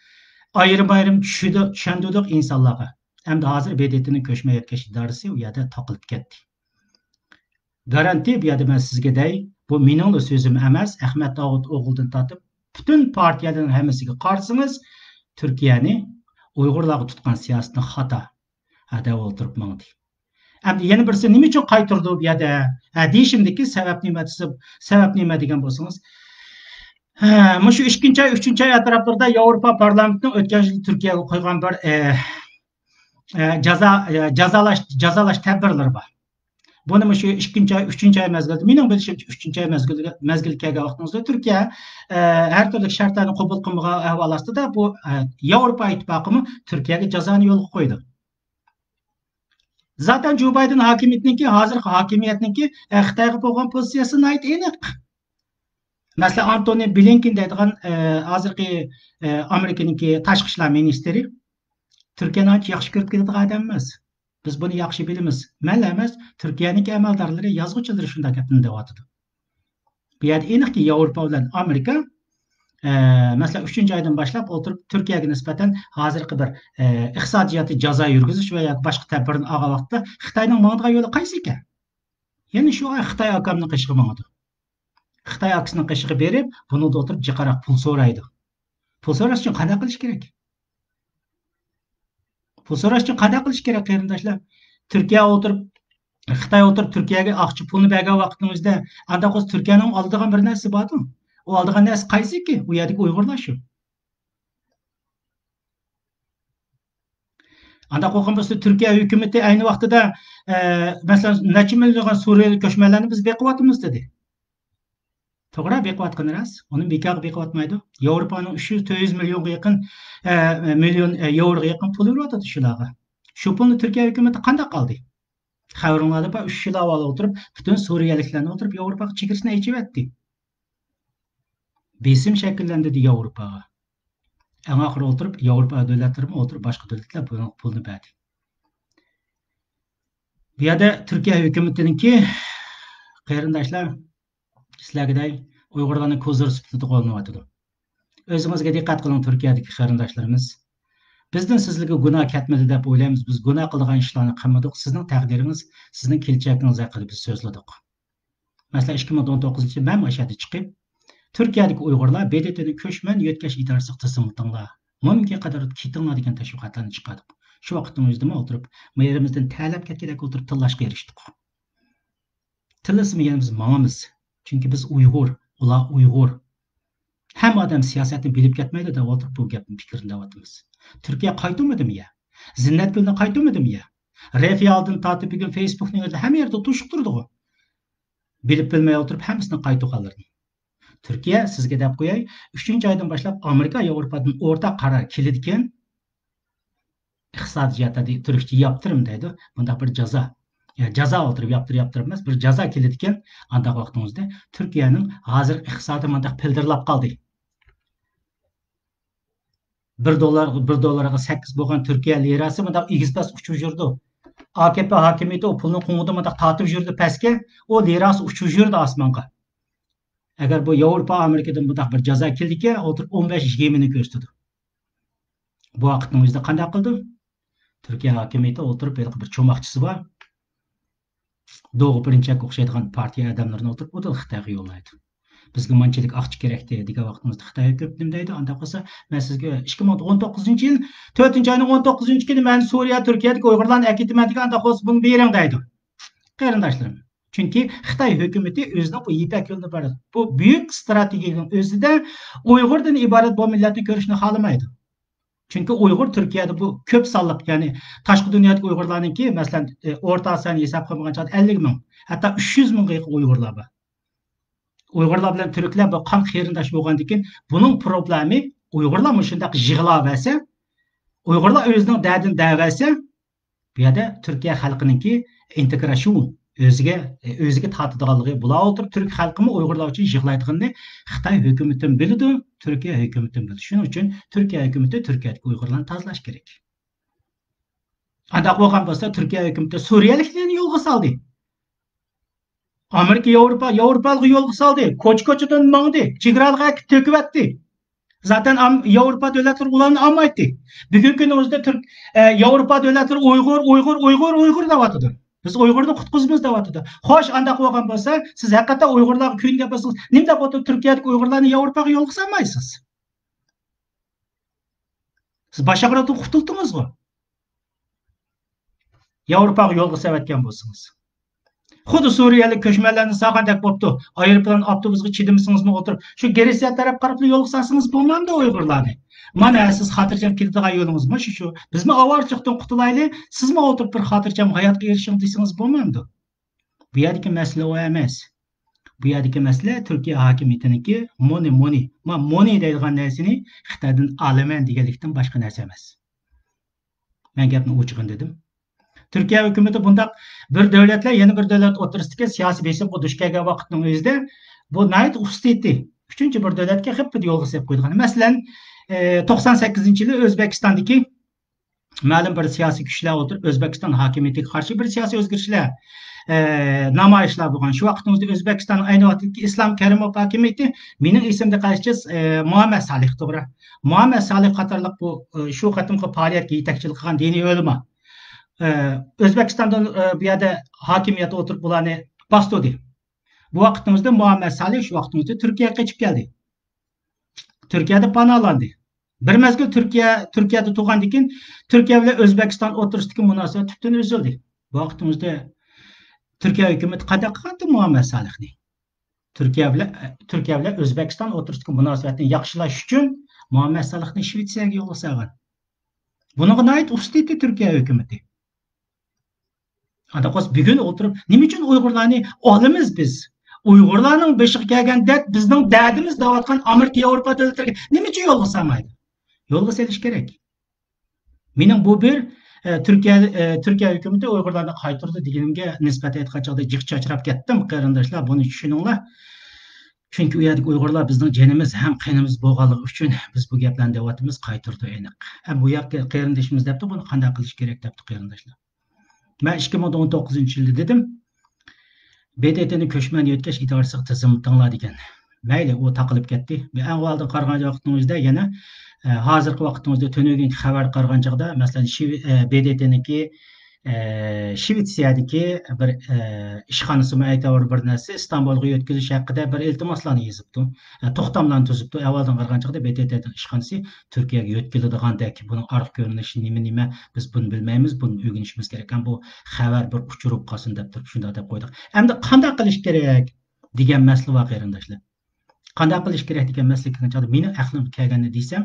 ئايرىم-ئايرىم چۈشىدۇ-، چۈشەندۈردۇق ئىنسانلارغا. ئەمدى ھازىر ب د ت نىڭ كۆچمە يۆتكەش ئىدارىسى ئۇ يەردە تاقىلىپ كەتتى. گارانتى بۇ يەردە مەن سىزگە دەي، بۇ مېنىڭلا سۆزۈم ئەمەس، ئەخمەت داۋۇت ئوغلىدىن تارتىپ، پۈتۈن پارتىيەلەرنىڭ ھەممىسىگە قارىسىڭىز، تۈركىيەنى ئۇيغۇرلارغا تۇتقان سىياسىتىنى خاتا، ھە، دەپ ئولتۇرۇپ ماڭدى. ئەمدى يەنە بىرسى، نېمە ئۈچۈن قايتۇردى بۇ يەردە، ھە، دېيىشىمدىكى سەۋەب نېمە دېسە، سەۋەب نېمە دېگەن بولسىڭىز، ھە، مۇشۇ ئىككىنچى ئاي، ئۈچىنچى ئاي ئەتراپلىرىدا ياۋروپا پارلامېنتىنىڭ ئۆتكەن يىلى تۈركىيەگە قويغان بىر، ئە، ئە، جازا، ئە، جازالاش، جازالاش تەدبىرلىرى بار. بۇنى مۇشۇ ئىككىنچى ئاي، ئۈچىنچى ئاي مەزگىلدە، مېنىڭ بىلىشىمچە، ئۈچىنچى ئاي مەزگىلگە، مەزگىل كەلگەن ۋاقتىڭىزدا تۈركىيە، ئە، ھەر تۈرلۈك شەرتلەرنى قوبۇل قىلمىغان ئەھۋال ئاستىدا بۇ، ئە، ياۋروپا ئىتتىپاقىمۇ تۈركىيەگە جازانى يولغا قويىدۇ. زاتەن جو بايدېن ھاكىمىيىتىنىڭكى، ھازىرقى ھاكىمىيەتنىڭكى، ئە، خىتايغا بولغان پوزىتسىيەسى ناھايىتى ئېنىق. مەسىلەن، ئانتونى بلىنكېن دەيدىغان، ئە، ھازىرقى، ئە، ئامېرىكىنىڭكى تاشقى ئىشلار مىنىستىرى تۈركىيەنى ئانچە ياخشى كۆرۈپ كېلىدىغان ئادەم ئەمەس. بىز بۇنى ياخشى بىلىمىز. مەنلا ئەمەس، تۈركىيەنىڭكى ئەمەلدارلىرى، يازغۇچىلىرى شۇنداق گەپنى دەۋاتىدۇ. بۇ يەردە ئېنىقكى، ياۋروپا بىلەن ئامېرىكا، ئە، مەسىلەن، ئۈچىنچى ئايدىن باشلاپ ئولتۇرۇپ تۈركىيەگە نىسبەتەن ھازىرقى بىر، ئە، ئىقتىسادىياتى جازا يۈرگۈزۈش ۋە ياكى باشقا تەدبىرنى ئالغان ۋاقىتتا خىتاينىڭ ماڭىدىغان يولى قايسى ئىكەن؟ يەنە شۇ خىتاي ئاكامنىڭ قېشىغا ماڭىدۇ. خىتاي ئاكىسىنىڭ قېشىغا بېرىپ، بۇنىڭدىن ئولتۇرۇپ جىقراق پۇل سورايدۇ. پۇل سوراش ئۈچۈن قانداق قىلىش كېرەك؟ پۇل سوراش ئۈچۈن قانداق قىلىش كېرەك، قېرىنداشلار؟ تۈركىيە ئولتۇرۇپ، خىتاي ئولتۇرۇپ تۈركىيەگە ئاقچا پۇلنى بەرگەن ۋاقتىمىزدا، ئانداق بولسا تۈركىيەنىڭ ئالىدىغان بىر نەرسىسى باردۇ. ئۇ ئالىدىغان نەرسە قايسىكى؟ ئۇ يەردىكى ئۇيغۇرلار شۇ. ئانداق بولغان بولسا، تۈركىيە ھۆكۈمىتى ئەينى ۋاقتىدا، ئە، مەسىلەن، نەچچە مىليونلىغان سۇرىيەلىك كۆچمەنلەرنى بىز بېقىۋاتىمىز دېدى. توغرا، بېقىۋاتقىنى راست. ئۇنى بىكارغا بېقىۋاتمايدۇ. ياۋروپانىڭ ئۈچ يۈز، تۆت يۈز مىليونغا يېقىن، ئە، مىليون، ئە، ياۋروغا يېقىن پۇل بېرىۋاتىدۇ شۇلارغا. شۇ پۇلنى تۈركىيە ھۆكۈمىتى قانداق ئالدى؟ خەۋىرىڭلاردا بار، ئۈچ يىل ئاۋۋال ئولتۇرۇپ، پۈتۈن سۇرىيەلىكلەرنى ئولتۇرۇپ، ياۋروپاغا چېگرىسىنى ئېچىۋەتتى. بېسىم شەكىللەندۈردى ياۋروپاغا. ئەڭ ئاخىرى ئولتۇرۇپ، ياۋروپا دۆلەتلىرىمۇ ئولتۇرۇپ، باشقا دۆلەتلەر بۇنىڭغا پۇلنى بەردى. بۇ يەردە تۈركىيە ھۆكۈمىتىنىڭكى، قېرىنداشلار، سىلەرگىدەي ئۇيغۇرلارنى كوزىر سۈپىتىدە قوللىنىۋاتىدۇ. ئۆزىڭىزگە دىققەت قىلىڭ، تۈركىيەدىكى قېرىنداشلىرىمىز. بىزدىن سىزلەرگە گۇناھ كەتمىدى دەپ ئويلايمىز. بىز گۇناھ قىلىدىغان ئىشلارنى قىلمىدۇق. سىزنىڭ تەقدىرىڭىز، سىزنىڭ كېلىچەكىڭىز ھەققىدە بىز سۆزلىدۇق. مەسىلەن، ئىككى مىڭ ئون توققۇزىنچى يىلى مەن ئاشۇ يەردە چىقىپ، تۈركىيەدىكى ئۇيغۇرلار ب د ت نى كۆچمەن يۆتكەش ئىدارىسىگە تىزىملىتىڭلار، مۇمكىن قەدەر كېتىڭلار دېگەن تەشۋىقاتلارنى چىقاردۇق. شۇ ۋاقىتنىڭ ئۆزىدىمۇ ئولتۇرۇپ، ما يېرىمىزدىن تەرلەپ كەتكۈدەك ئولتۇرۇپ تىللاشقا ئېرىشتۇق. تىللىسىمۇ يەنە بىز ماڭىمىز. چۈنكى بىز ئۇيغۇر، ئۇلار ئۇيغۇر. ھەممە ئادەم سىياسەتنى بىلىپ كەتمەيدۇ دەپ ئولتۇرۇپ بۇ گەپنى، پىكىرنى دەۋاتىمىز. تۈركىيە قايتۇرمىدىمۇ يا؟ زىننەتگۈلنى قايتۇرمىدىمۇ يا؟ رەفىئالدىن تارتىپ بۈگۈن فېيسبۇكنىڭ ئۆزىدە ھەممە يەردە توشۇپ تۇرىدىغۇ. بىلىپ بىلمەي ئولتۇرۇپ ھەممىسىنى قايتۇرغانلىرىنى. تۈركىيە، سىزگە دەپ قوياي، ئۈچىنچى ئايدىن باشلاپ ئامېرىكا ياۋروپادىن ئورتاق قارار كېلىدىكەن، ئىقتىسادىي جەھەتتە دە-، تۈركچە ياپتۇرۇم دەيدۇ. بۇنداق بىر جازا. يا جازا ئولتۇرۇپ ياپتۇر-، ياپتۇرۇپ ئەمەس، بىر جازا كېلىدىكەن، ئانداق ۋاقتىڭىزدا تۈركىيەنىڭ ھازىر ئىقتىسادى مۇنداق پىلدىرلاپ قالدى. بىر دوللار، بىر دوللارغا سەككىز بولغان تۈركىيە لىراسى مۇنداق ئېگىز-پەس ئۇچۇپ يۈرىدۇ. ئاكېپى ھاكىمىيىتى ئۇ پۇلنى قوڭىدىن مۇنداق تارتىپ يۈرىدۇ پەسكە، ئۇ لىراسى ئۇچۇپ يۈرىدۇ ئاسمانغا. ئەگەر بۇ ياۋروپا، ئامېرىكىدىن بۇنداق بىر جازا كېلىدىكەن، ئولتۇرۇپ ئون بەش يىگىرمىنى كۆرسىتىدۇ. بۇ ۋاقىتنىڭ ئۆزىدە قانداق قىلىدۇ؟ تۈركىيە ھاكىمىيىتى ئولتۇرۇپ ھېلىقى بىر چوماقچىسى بار. دوغۇ پىرىنچەككە ئوخشايدىغان پارتىيە ئادەملىرىنى ئولتۇرۇپ ئۇدۇل خىتايغا يوللايدۇ. بىزگە مانچىلىك ئاقچا كېرەكتى دېگەن ۋاقتىمىزدا خىتاي ھۆكۈمىتى نېمە دەيدۇ؟ ئانداق بولسا مەن سىزگە ئىككى مىڭ ئون توققۇزىنچى يىل تۆتىنچى ئاينىڭ ئون توققۇزىنچى كۈنى مەن سۈرىيە، تۈركىيەدىكى ئۇيغۇرلارنى ئەكېتىمەن دېگەن، ئانداق بولسا بۇنى بېرىڭ دەيدۇ. قېرىنداشلىرىم. چۈنكى خىتاي ھۆكۈمىتى ئۆزىنىڭ بۇ يىپەك يولىنى بەردى. بۇ بۈيۈك ئىستراتېگىيەنىڭ ئۆزىدە ئۇيغۇردىن ئىبارەت بۇ مىللەتنى كۆرۈشنى خالىمايدۇ. چۈنكى ئۇيغۇر تۈركىيەدە بۇ كۆپ سانلىق، يەنى تاشقى دۇنيادىكى ئۇيغۇرلارنىڭكى، مەسىلەن، ئورتا سان ھېساب قىلمىغان چاغدا ئەللىك مىڭ، ھەتتا ئۈچ يۈز مىڭغا يېقىن ئۇيغۇرلار بار. ئۇيغۇرلار بىلەن تۈركلەر بۇ قان قېرىنداش بولغاندىكىن، بۇنىڭ پروبلېمى ئۇيغۇرلار مۇشۇنداق يىغلاۋەرسە، ئۇيغۇرلار ئۆزىنىڭ دەردىنى دەۋەرسە، بۇ يەردە تۈركىيە خەلقىنىڭكى ئىنتېگراتسىيون، ئۆزىگە، ئۆزىگە تارتىدىغانلىقى، بۇلار ئولتۇرۇپ تۈرك خەلقىمۇ ئۇيغۇرلار ئۈچۈن يىغلايدىغىنىنى خىتاي ھۆكۈمىتىمۇ بىلىدۇ، تۈركىيە ھۆكۈمىتىمۇ بىلىدۇ. شۇنىڭ ئۈچۈن تۈركىيە ھۆكۈمىتى تۈركىيەدىكى ئۇيغۇرلارنى تازىلاش كېرەك. ئانداق بولغان بولسا، تۈركىيە ھۆكۈمىتى سۈرىيەلىكلەرنى يولغا سالدى. ئامېرىكا، ياۋروپا، ياۋروپالىقلارنى يولغا سالدى. كوچا-كوچىدىن ماڭدى. چېگرالىققا ئەكىپ تۆكۈۋەتتى. زاتەن ئام-، ياۋروپا دۆلەتلىرى ئۇلارنى ئالمايتتى. بۈگۈنكى كۈنىڭىزدە تۈرك، ئە، ياۋروپا دۆلەتلىرى ئۇيغۇر، ئۇيغۇر، ئۇيغۇر، ئۇيغۇر دەۋاتىدۇ. بىز ئۇيغۇرنى قۇتقۇزىمىز دەۋاتىدۇ. خوش، ئانداق بولغان بولسا، سىز ھەقىقەتەن ئۇيغۇرلارغا كۆيۈنگەن بولسىڭىز، نېمە دەپ ئولتۇرۇپ تۈركىيەدىكى ئۇيغۇرلارنى ياۋروپاغا يولغا سالمايسىز؟ سىز باش ئاغرىقتىن قۇتۇلدىڭىزغۇ؟ ياۋروپاغا يولغا سېلىۋەتكەن بولسىڭىز. خۇددى سۈرىيەلىك كۆچمەنلەرنى سالغاندەك بوپتۇ. ئايروپىلان ئاپتوبۇسقا چىدىمىسىڭىزمۇ ئولتۇرۇپ، شۇ گرېتسىيە تەرەپ قاراپلا يولغا سالسىڭىز بولمامدۇ ئۇيغۇرلارنى؟ مانا سىز خاتىرجەم كېتىدىغان يولىڭىز مانا شۇ، شۇ. بىزمۇ ئاۋارىچىلىكتىن قۇتۇلايلى، سىزمۇ ئولتۇرۇپ بىر خاتىرجەم ھاياتقا ئېرىشىڭ دېسىڭىز بولمامدۇ؟ بۇ يەردىكى مەسىلە ئۇ ئەمەس. بۇ يەردىكى مەسىلە تۈركىيە ھاكىمىيىتىنىڭكى مونى، مونى. ما، مونى دەيدىغان نەرسىنى خىتايدىن ئالىمەن دېگەنلىكتىن باشقا نەرسە ئەمەس. مەن گەپنى ئوچۇقىنى دېدىم. تۈركىيە ھۆكۈمىتى بۇنداق بىر دۆلەت بىلەن يەنە بىر دۆلەت ئوتتۇرىسىدىكى سىياسىي بېسىمغا دۇچ كەلگەن ۋاقىتنىڭ ئۆزىدە بۇ ناھايىتى خۇسۇسىيىتى. ئۈچىنچى بىر دۆلەتكە خېپپىدە يولغا سېلىپ قويىدىغان. مەسىلەن، ئى، توقسان سەككىزىنچى يىلى ئۆزبېكىستاندىكى مەلۇم بىر سىياسىي كۈچلەر ئولتۇرۇپ، ئۆزبېكىستان ھاكىمىيىتىگە قارشى بىر سىياسىي ئۆزگىرىشلەر، ئى، نامايىشلار بولغان. شۇ ۋاقىتنىڭ ئۆزىدە ئۆزبېكىستان ئەينى ۋاقىتتىكى ئىسلام كەرىموف ھاكىمىيىتى، مېنىڭ ئېسىمدە قېلىشىچە، ئى، مۇھەممەد سالىھ، توغرا. مۇھەممەد سالىھ قاتارلىق بۇ، ئى، شۇ قېتىمقى پائالىيەتكە يېتەكچىلىك قىلغان دىنىي ئۆلىما، ئى، ئۆزبېكىستاندىن، ئى، بۇ يەردە ھاكىمىيەت ئولتۇرۇپ بۇلارنى باستۇردى. بۇ ۋاقىتنىڭ ئۆزىدە مۇھەممەد سالىھ شۇ ۋاقىتنىڭ ئۆزىدە تۈركىيەگە قېچىپ كەلدى. تۈركىيەدە پاناھلاندى. بىر مەزگىل تۈركىيە، تۈركىيەدە تۇرغاندىن كېيىن، تۈركىيە بىلەن ئۆزبېكىستان ئوتتۇرىسىدىكى مۇناسىۋەت تۈپتىن ئۈزۈلدى. بۇ ۋاقىتنىڭ ئۆزىدە تۈركىيە ھۆكۈمىتى قانداق قىلغانتى مۇھەممەد سالىھنى؟ تۈركىيە بىلەن، تۈركىيە بىلەن ئۆزبېكىستان ئوتتۇرىسىدىكى مۇناسىۋەتنى ياخشىلاش ئۈچۈن مۇھەممەد سالىھنى شىۋېتسىيەگە يولغا سالغان. بۇنىڭغا ناھايىتى ئۇستا ئىدى تۈركىيە ھۆكۈمىتى. ئانداق بولسا بۈگۈن ئولتۇرۇپ، نېمە ئۈچۈن ئۇيغۇرلارنى ئالىمىز بىز؟ ئۇيغۇرلارنىڭ بېشىغا كەلگەن دەرد بىزنىڭ دەردىمىز دەۋاتقان ئامېرىكا، ياۋروپا دۆلەتلىرىگە نېمە ئۈچۈن يولغا سالمايدۇ؟ يولغا سېلىش كېرەك. مېنىڭ بۇ بىر، ئە، تۈركىيە، ئە، تۈركىيە ھۆكۈمىتى ئۇيغۇرلارنى قايتۇردى دېگىنىمگە نىسبەتەن ئېيتقان چاغدا جىق چاچراپ كەتتىم، قېرىنداشلار، بۇنى چۈشىنىڭلار. چۈنكى ئۇ يەردىكى ئۇيغۇرلار بىزنىڭ جېنىمىز ھەم قېنىمىز بولغانلىقى ئۈچۈن بىز بۇ گەپلەرنى دەۋاتىمىز، قايتۇردى ئېنىق. ھەم بۇ ياققى قېرىندىشىمىز دەپتۇ، بۇنى قانداق قىلىش كېرەك دەپتۇ قېرىنداشلار. مەن ئىككى مىڭ ئون توققۇزىنچى يىلدا دېدىم، ب د ت نى كۆچمەن يۆتكەش ئىدارىسىغا تىزىملىتىڭلار دېگەن. مەيلى، ئۇ تاقىلىپ كەتتى. ئەڭ ئاۋۋالدىن قارىغان ۋاقتىڭىزدا يەنە، ئە، ھازىرقى ۋاقتىڭىزدا تۈنۈگۈنكى خەۋەرگە قارىغان چاغدا، مەسىلەن، شىۋې-، ئە، ب د ت نىڭكى، ئە، شىۋېتسىيەدىكى بىر، ئە، ئىشخانىسىمۇ ئەيتەۋۇر بىر نەرسە ئىستانبۇلغا يۆتكىلىش ھەققىدە بىر ئىلتىماسلارنى يېزىپتۇ. ئە، توختاملارنى تۈزۈپتۇ. ئەۋۋالدىن قارىغان چاغدا ب د ت نىڭ ئىشخانىسى تۈركىيەگە يۆتكىلىدىغاندەك، بۇنىڭ ئارقا كۆرۈنۈشى نېمە، نېمە، بىز بۇنى بىلمەيمىز، بۇنى ئۆگىنىشىمىز كېرەك. ھەم بۇ خەۋەر بىر ئۇچۇر بولۇپ قالسۇن دەپ تۇرۇپ شۇنداق دەپ قويدۇق. ئەمدى قانداق قىلىش كېرەك دېگەن مەسىلە بار، قېرىنداشلار. قانداق قىلىش كېرەك دېگەن مەسىلىگە كەلگەن چاغدا مېنىڭ ئەقلىمگە كەلگەننى دېسەم،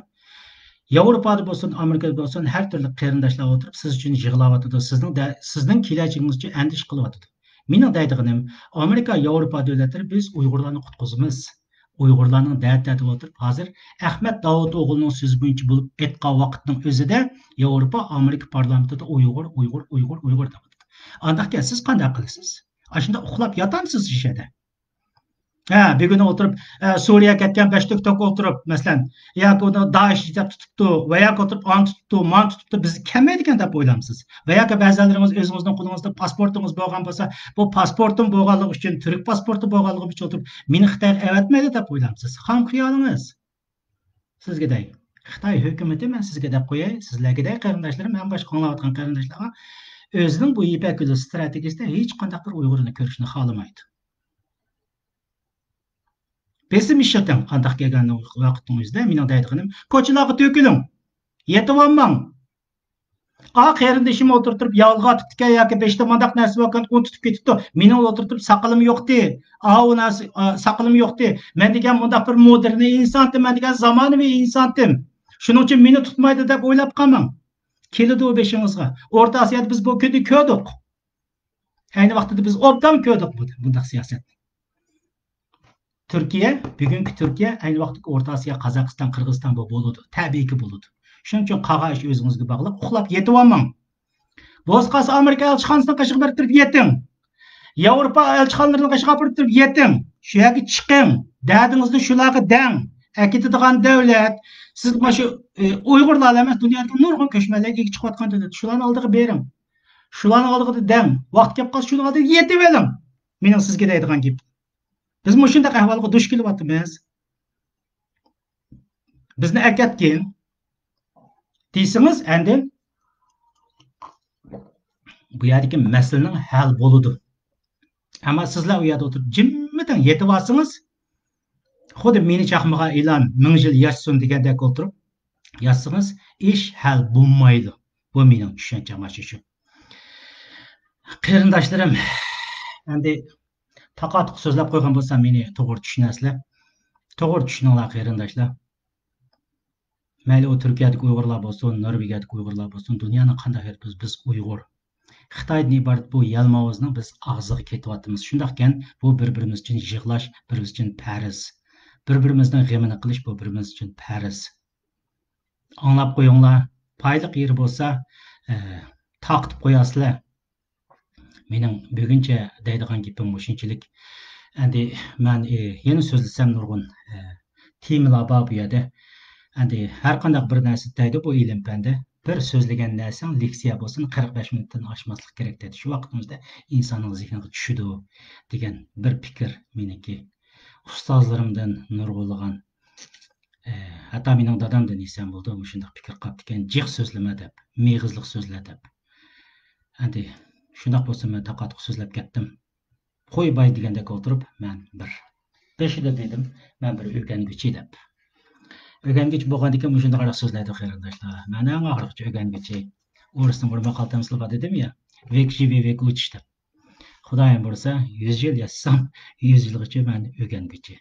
ياۋروپادا بولسۇن، ئامېرىكىدا بولسۇن، ھەر تۈرلۈك قېرىنداشلار ئولتۇرۇپ سىز ئۈچۈن يىغلاۋاتىدۇ، سىزنىڭ دە-، سىزنىڭ كېلەچىكىڭىز ئۈچۈن ئەندىشە قىلىۋاتىدۇ. مېنىڭ دەيدىغىنىم، ئامېرىكا، ياۋروپا دۆلەتلىرى بىز ئۇيغۇرلارنى قۇتقۇزىمىز. ئۇيغۇرلارنىڭ دەردىدە ئولتۇرۇپ، ھازىر ئەخمەت داۋۇتئوغلۇنىڭ سۆزى بويىچە بولۇپ ئېيتقان ۋاقىتنىڭ ئۆزىدە ياۋروپا، ئامېرىكا پارلامېنتىدا ئۇيغۇر، ئۇيغۇر، ئۇيغۇر، ئۇيغۇر دەۋاتىدۇ. ئانداقكەن سىز قانداق قىلىسىز؟ ئاشۇنداق ئۇخلاپ ياتامسىز شۇ يەردە؟ ھە، بۈگۈن ئولتۇرۇپ، ئە، سۈرىيەگە كەتكەن بەش تۈك توك ئولتۇرۇپ، مەسىلەن، ياكى ئۇنى دائىش دەپ تۇتۇپتۇ ۋە ياكى ئولتۇرۇپ ئانى تۇتۇپتۇ، مانى تۇتۇپتۇ، بىزگە كەلمەيدىكەن دەپ ئويلامسىز؟ ۋە ياكى بەزىلىرىڭىز ئۆزىڭىزنىڭ قولىڭىزدا پاسپورتىڭىز بولغان بولسا، بۇ پاسپورتۇم بولغانلىقى ئۈچۈن، تۈرك پاسپورتى بولغانلىقىم ئۈچۈن ئولتۇرۇپ، مېنى خىتايغا ئەۋەتمەيدۇ دەپ ئويلامسىز؟ خام خىيالىڭىز. سىزگە دەي. خىتاي ھۆكۈمىتى، مەن سىزگە دەپ قوياي، سىزلەرگە دەي، قېرىنداشلىرىم ھەم باشقا ئاڭلاۋاتقان قېرىنداشلارغا، ئۆزىنىڭ بۇ يىپەك يولى ستراتېگىيىسىدە ھېچقانداق بىر ئۇيغۇرنى كۆرۈشنى خالىمايدۇ. بېسىم ئىشلىتىڭ، قانداق كەلگەن ۋاقىتنىڭ ئۆزىدە مېنىڭ دەيدىغىنىم، كوچىلارغا تۆكۈلۈڭ. يېتىۋالماڭ. ئا، قېرىندىشىم ئولتۇرۇپ تۇرۇپ يالغا تۇتتىكەن ياكى بېشىدا مانداق نەرسە باركەن، ئۇنى تۇتۇپ كېتىپتۇ. مېنىڭ ئولتۇرۇپ تۇرۇپ ساقىلىم يوقتى. ئاۋۇ نەرسە، ئا، ساقىلىم يوقتى. مەن دېگەن مۇنداق بىر مودېرنىي ئىنسانتىم، مەن دېگەن زامانىۋى ئىنسانتىم. شۇنىڭ ئۈچۈن مېنى تۇتمايدۇ دەپ ئويلاپ قالماڭ. كېلىدۇ بېشىڭىزغا. ئورتا ئاسىيادا بىز بۇ كۈننى كۆردۇق. ئەينى ۋاقتىدا بىز ئوبدان كۆردۇق بۇ، بۇنداق سىياسەتنى. تۈركىيە، بۈگۈنكى تۈركىيە، ئەينى ۋاقىتتىكى ئورتا ئاسىيا، قازاقىستان، قىرغىزىستان بۇ بولىدۇ. تەبىئىيكى بولىدۇ. شۇنىڭ ئۈچۈن قالغان ئىش ئۆزىڭىزگە باغلىق، ئۇخلاپ يېتىۋالماڭ. بولسا قالسا ئامېرىكا ئەلچىخانىسىنىڭ قېشىغا بېرىپ تۇرۇپ يېتىڭ. ياۋروپا ئەلچىخانىلىرىنىڭ قېشىغا بېرىپ تۇرۇپ يېتىڭ. شۇ يەرگە چىقىڭ. دەردىڭىزنى شۇلارغا دەڭ. ئەكېتىدىغان دۆلەت، سىز مانا شۇ، ئى، ئۇيغۇرلار ئەمەس، دۇنيادىكى نۇرغۇن كۆچمەنلەرگە ئىگە چىقىۋاتقان دۆلەت. شۇلارنىڭ ئالدىغا بېرىڭ. شۇلارنىڭ ئالدىغا دەڭ. ۋاقىت كەپ قالسا شۇنىڭ ئالدىغا يېتىۋېلىڭ. مېنىڭ سىزگە دەيدىغان گېپىم. بىز مۇشۇنداق ئەھۋالغا دۇچ كېلىۋاتىمىز. بىزنى ئەكەتكىن دېسىڭىز، ئاندىن بۇ يەردىكى مەسىلىنىڭ ھەل بولىدۇ. ئەمما سىزلەر ئۇ يەردە ئولتۇرۇپ جىممىدىن يېتىۋالسىڭىز، خۇددى مېنى چاقمىغان ئىلان مىڭ يىل ياشىسۇن دېگەندەك ئولتۇرۇپ ياتسىڭىز، ئىش ھەل بولمايدۇ. بۇ مېنىڭ چۈشەنچەم ئاشۇ. قېرىنداشلىرىم، ئەمدى تاقا-تۇقا سۆزلەپ قويغان بولسام، مېنى توغرا چۈشىنەرسىلەر. توغرا چۈشىنىڭلار، قېرىنداشلار. مەيلى ئۇ تۈركىيەدىكى ئۇيغۇرلار بولسۇن، نورۋېگىيەدىكى ئۇيغۇرلار بولسۇن، دۇنيانىڭ قانداق يېرىدە بولسۇن، بىز ئۇيغۇر. خىتايدىن ئىبارەت بۇ يەلماۋۇزنىڭ بىز ئاغزىغا كېتىۋاتىمىز. شۇنداقكەن، بۇ بىر-بىرىمىز ئۈچۈن يىغلاش بىر-بىرىمىز ئۈچۈن پەرز. بىر-بىرىمىزنىڭ غېمىنى قىلىش بۇ بىر-بىرىمىز ئۈچۈن پەرز. ئاڭلاپ قويۇڭلار، پايدىلىق يېرى بولسا، ئە، تارقىتىپ قويارسىلەر. مېنىڭ بۈگۈنچە دەيدىغان گېپىم مۇشۇنچىلىك. ئەمدى مەن، ئى، يەنە سۆزلىسەم نۇرغۇن، ئى، تېمىلار بار بۇ يەردە. ئەمدى ھەر قانداق بىر نەرسە دەيدۇ بۇ ئىلىم پەندە. بىر سۆزلىگەن نەرسەڭ لېكسىيە بولسۇن، قىرىق بەش مىنۇتتىن ئاشماسلىق كېرەك دەيدۇ. شۇ ۋاقتىمىزدا ئىنساننىڭ زېھنىگە چۈشىدۇ دېگەن بىر پىكىر مېنىڭكى. ئۇستازلىرىمدىن نۇرغۇنلىغان، ئى، ھەتتا مېنىڭ دادامدىن يېسەم بولىدۇ، مۇشۇنداق پىكىر قاپتىكەن، جىق سۆزلىمە دەپ، مېغىزلىق سۆزلە دەپ. ئەمدى شۇنداق بولسا مەن تاقا-تۇقا سۆزلەپ كەتتىم. خوي باي دېگەندەك ئولتۇرۇپ، مەن بىر بېشىدا دېدىم، مەن بىر ئۆگەنگۈچى دەپ. ئۆگەنگۈچى بولغاندىكىن مۇشۇنداق سۆزلەيدۇ قېرىنداشلار. مەن ئەڭ ئاخىرغىچە ئۆگەنگۈچى. ئورۇسنىڭ بىر ماقال تەمسىلى بار دېدىم يا، «Век живи, век учись» دەپ. خۇدايىم بۇيرۇسا، يۈز يىل ياشىسام، يۈز يىلغىچە مەن ئۆگەنگۈچى.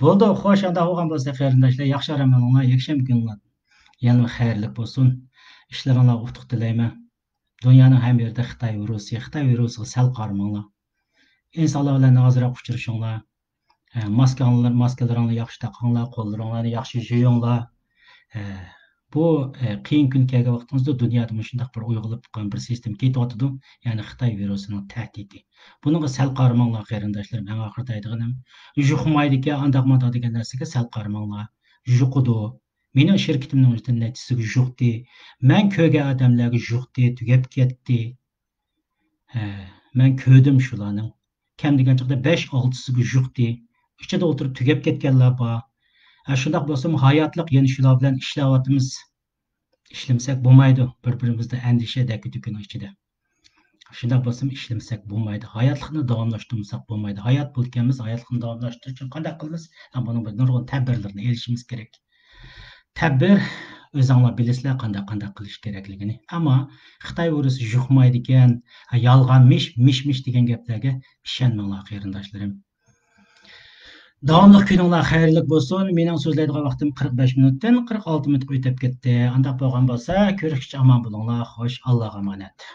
بولدى، خوش، ئانداق بولغان بولسا قېرىنداشلار، ياخشى ئارام ئېلىڭلار، يەكشەنبە كۈنۈڭلار يەنىلا خەيرلىك بولسۇن. ئىشلىرىڭلارغا ئۇتۇق تىلەيمەن. دۇنيانىڭ ھەممە يېرىدە خىتاي ۋىرۇسى، خىتاي ۋىرۇسىغا سەل قارىماڭلار. ئىنسانلار بىلەن ئازراق ئۇچرىشىڭلار. ئە، ماسكىڭلار-، ماسكىلىرىڭلارنى ياخشى تاقاڭلار، قوللىرىڭلارنى ياخشى يۇيۇڭلار. ئە، بۇ، ئە، قىيىن كۈن كەلگەن ۋاقتىڭىزدا دۇنيادا مۇشۇنداق بىر ئويغىلىپ قالغان بىر سىستېما كېتىۋاتىدۇ. يەنى خىتاي ۋىرۇسىنىڭ تەھدىتى. بۇنىڭغا سەل قارىماڭلار، قېرىنداشلىرىم. ئەڭ ئاخىرىدا ئېيتىدىغىنىم، يۇقمايدىكەن، ئانداق مانداق دېگەن نەرسىگە سەل قارىماڭلار. يۇقىدۇ. مېنىڭ شىركىتىمنىڭ ئۆزىدە نەچچىسىگە يۇقتى. مەن كۆرگەن ئادەملەرگە يۇقتى، تۈگەپ كەتتى. ھە، مەن كۆردۈم شۇلارنىڭ. كەم دېگەن چاغدا بەش، ئالتىسىگە يۇقتى. ئىچىدە ئولتۇرۇپ تۈگەپ كەتكەنلەر بار. ھە، شۇنداق بولسىمۇ ھاياتلىق يەنە شۇلار بىلەن ئىشلەۋاتىمىز. ئىشلىمىسەك بولمايدۇ. بىر-بىرىمىزدە ئەندىشە دەككە-دۈككىنىڭ ئىچىدە. شۇنداق بولسىمۇ ئىشلىمىسەك بولمايدۇ. ھاياتلىقنى داۋاملاشتۇرمىساق بولمايدۇ. ھايات بولىدىكەنمىز، ھاياتلىقنى داۋاملاشتۇرۇش ئۈچۈن قانداق قىلىمىز؟ ھە، بۇنىڭ بىر نۇرغۇن تەدبىرلىرىنى ئېلىشىمىز كېرەك. تەدبىر، ئۆزۈڭلار بىلىسىلەر قانداق، قانداق قىلىش كېرەكلىكىنى. ئەمما خىتاي ۋىرۇسى يۇقمايدىكەن، ھە، يالغانمىش، مىش-مىش دېگەن گەپلەرگە ئىشەنمەڭلار، قېرىنداشلىرىم. داۋاملىق كۈنۈڭلار خەيرلىك بولسۇن. مېنىڭ سۆزلەيدىغان ۋاقتىم قىرىق بەش مىنۇتتىن قىرىق ئالتە مىنۇتقا ئۆتۈپ كەتتى. ئانداق بولغان بولسا، كۆرۈشكىچە ئامان بولۇڭلار. خوش، ئاللاغا ئامانەت.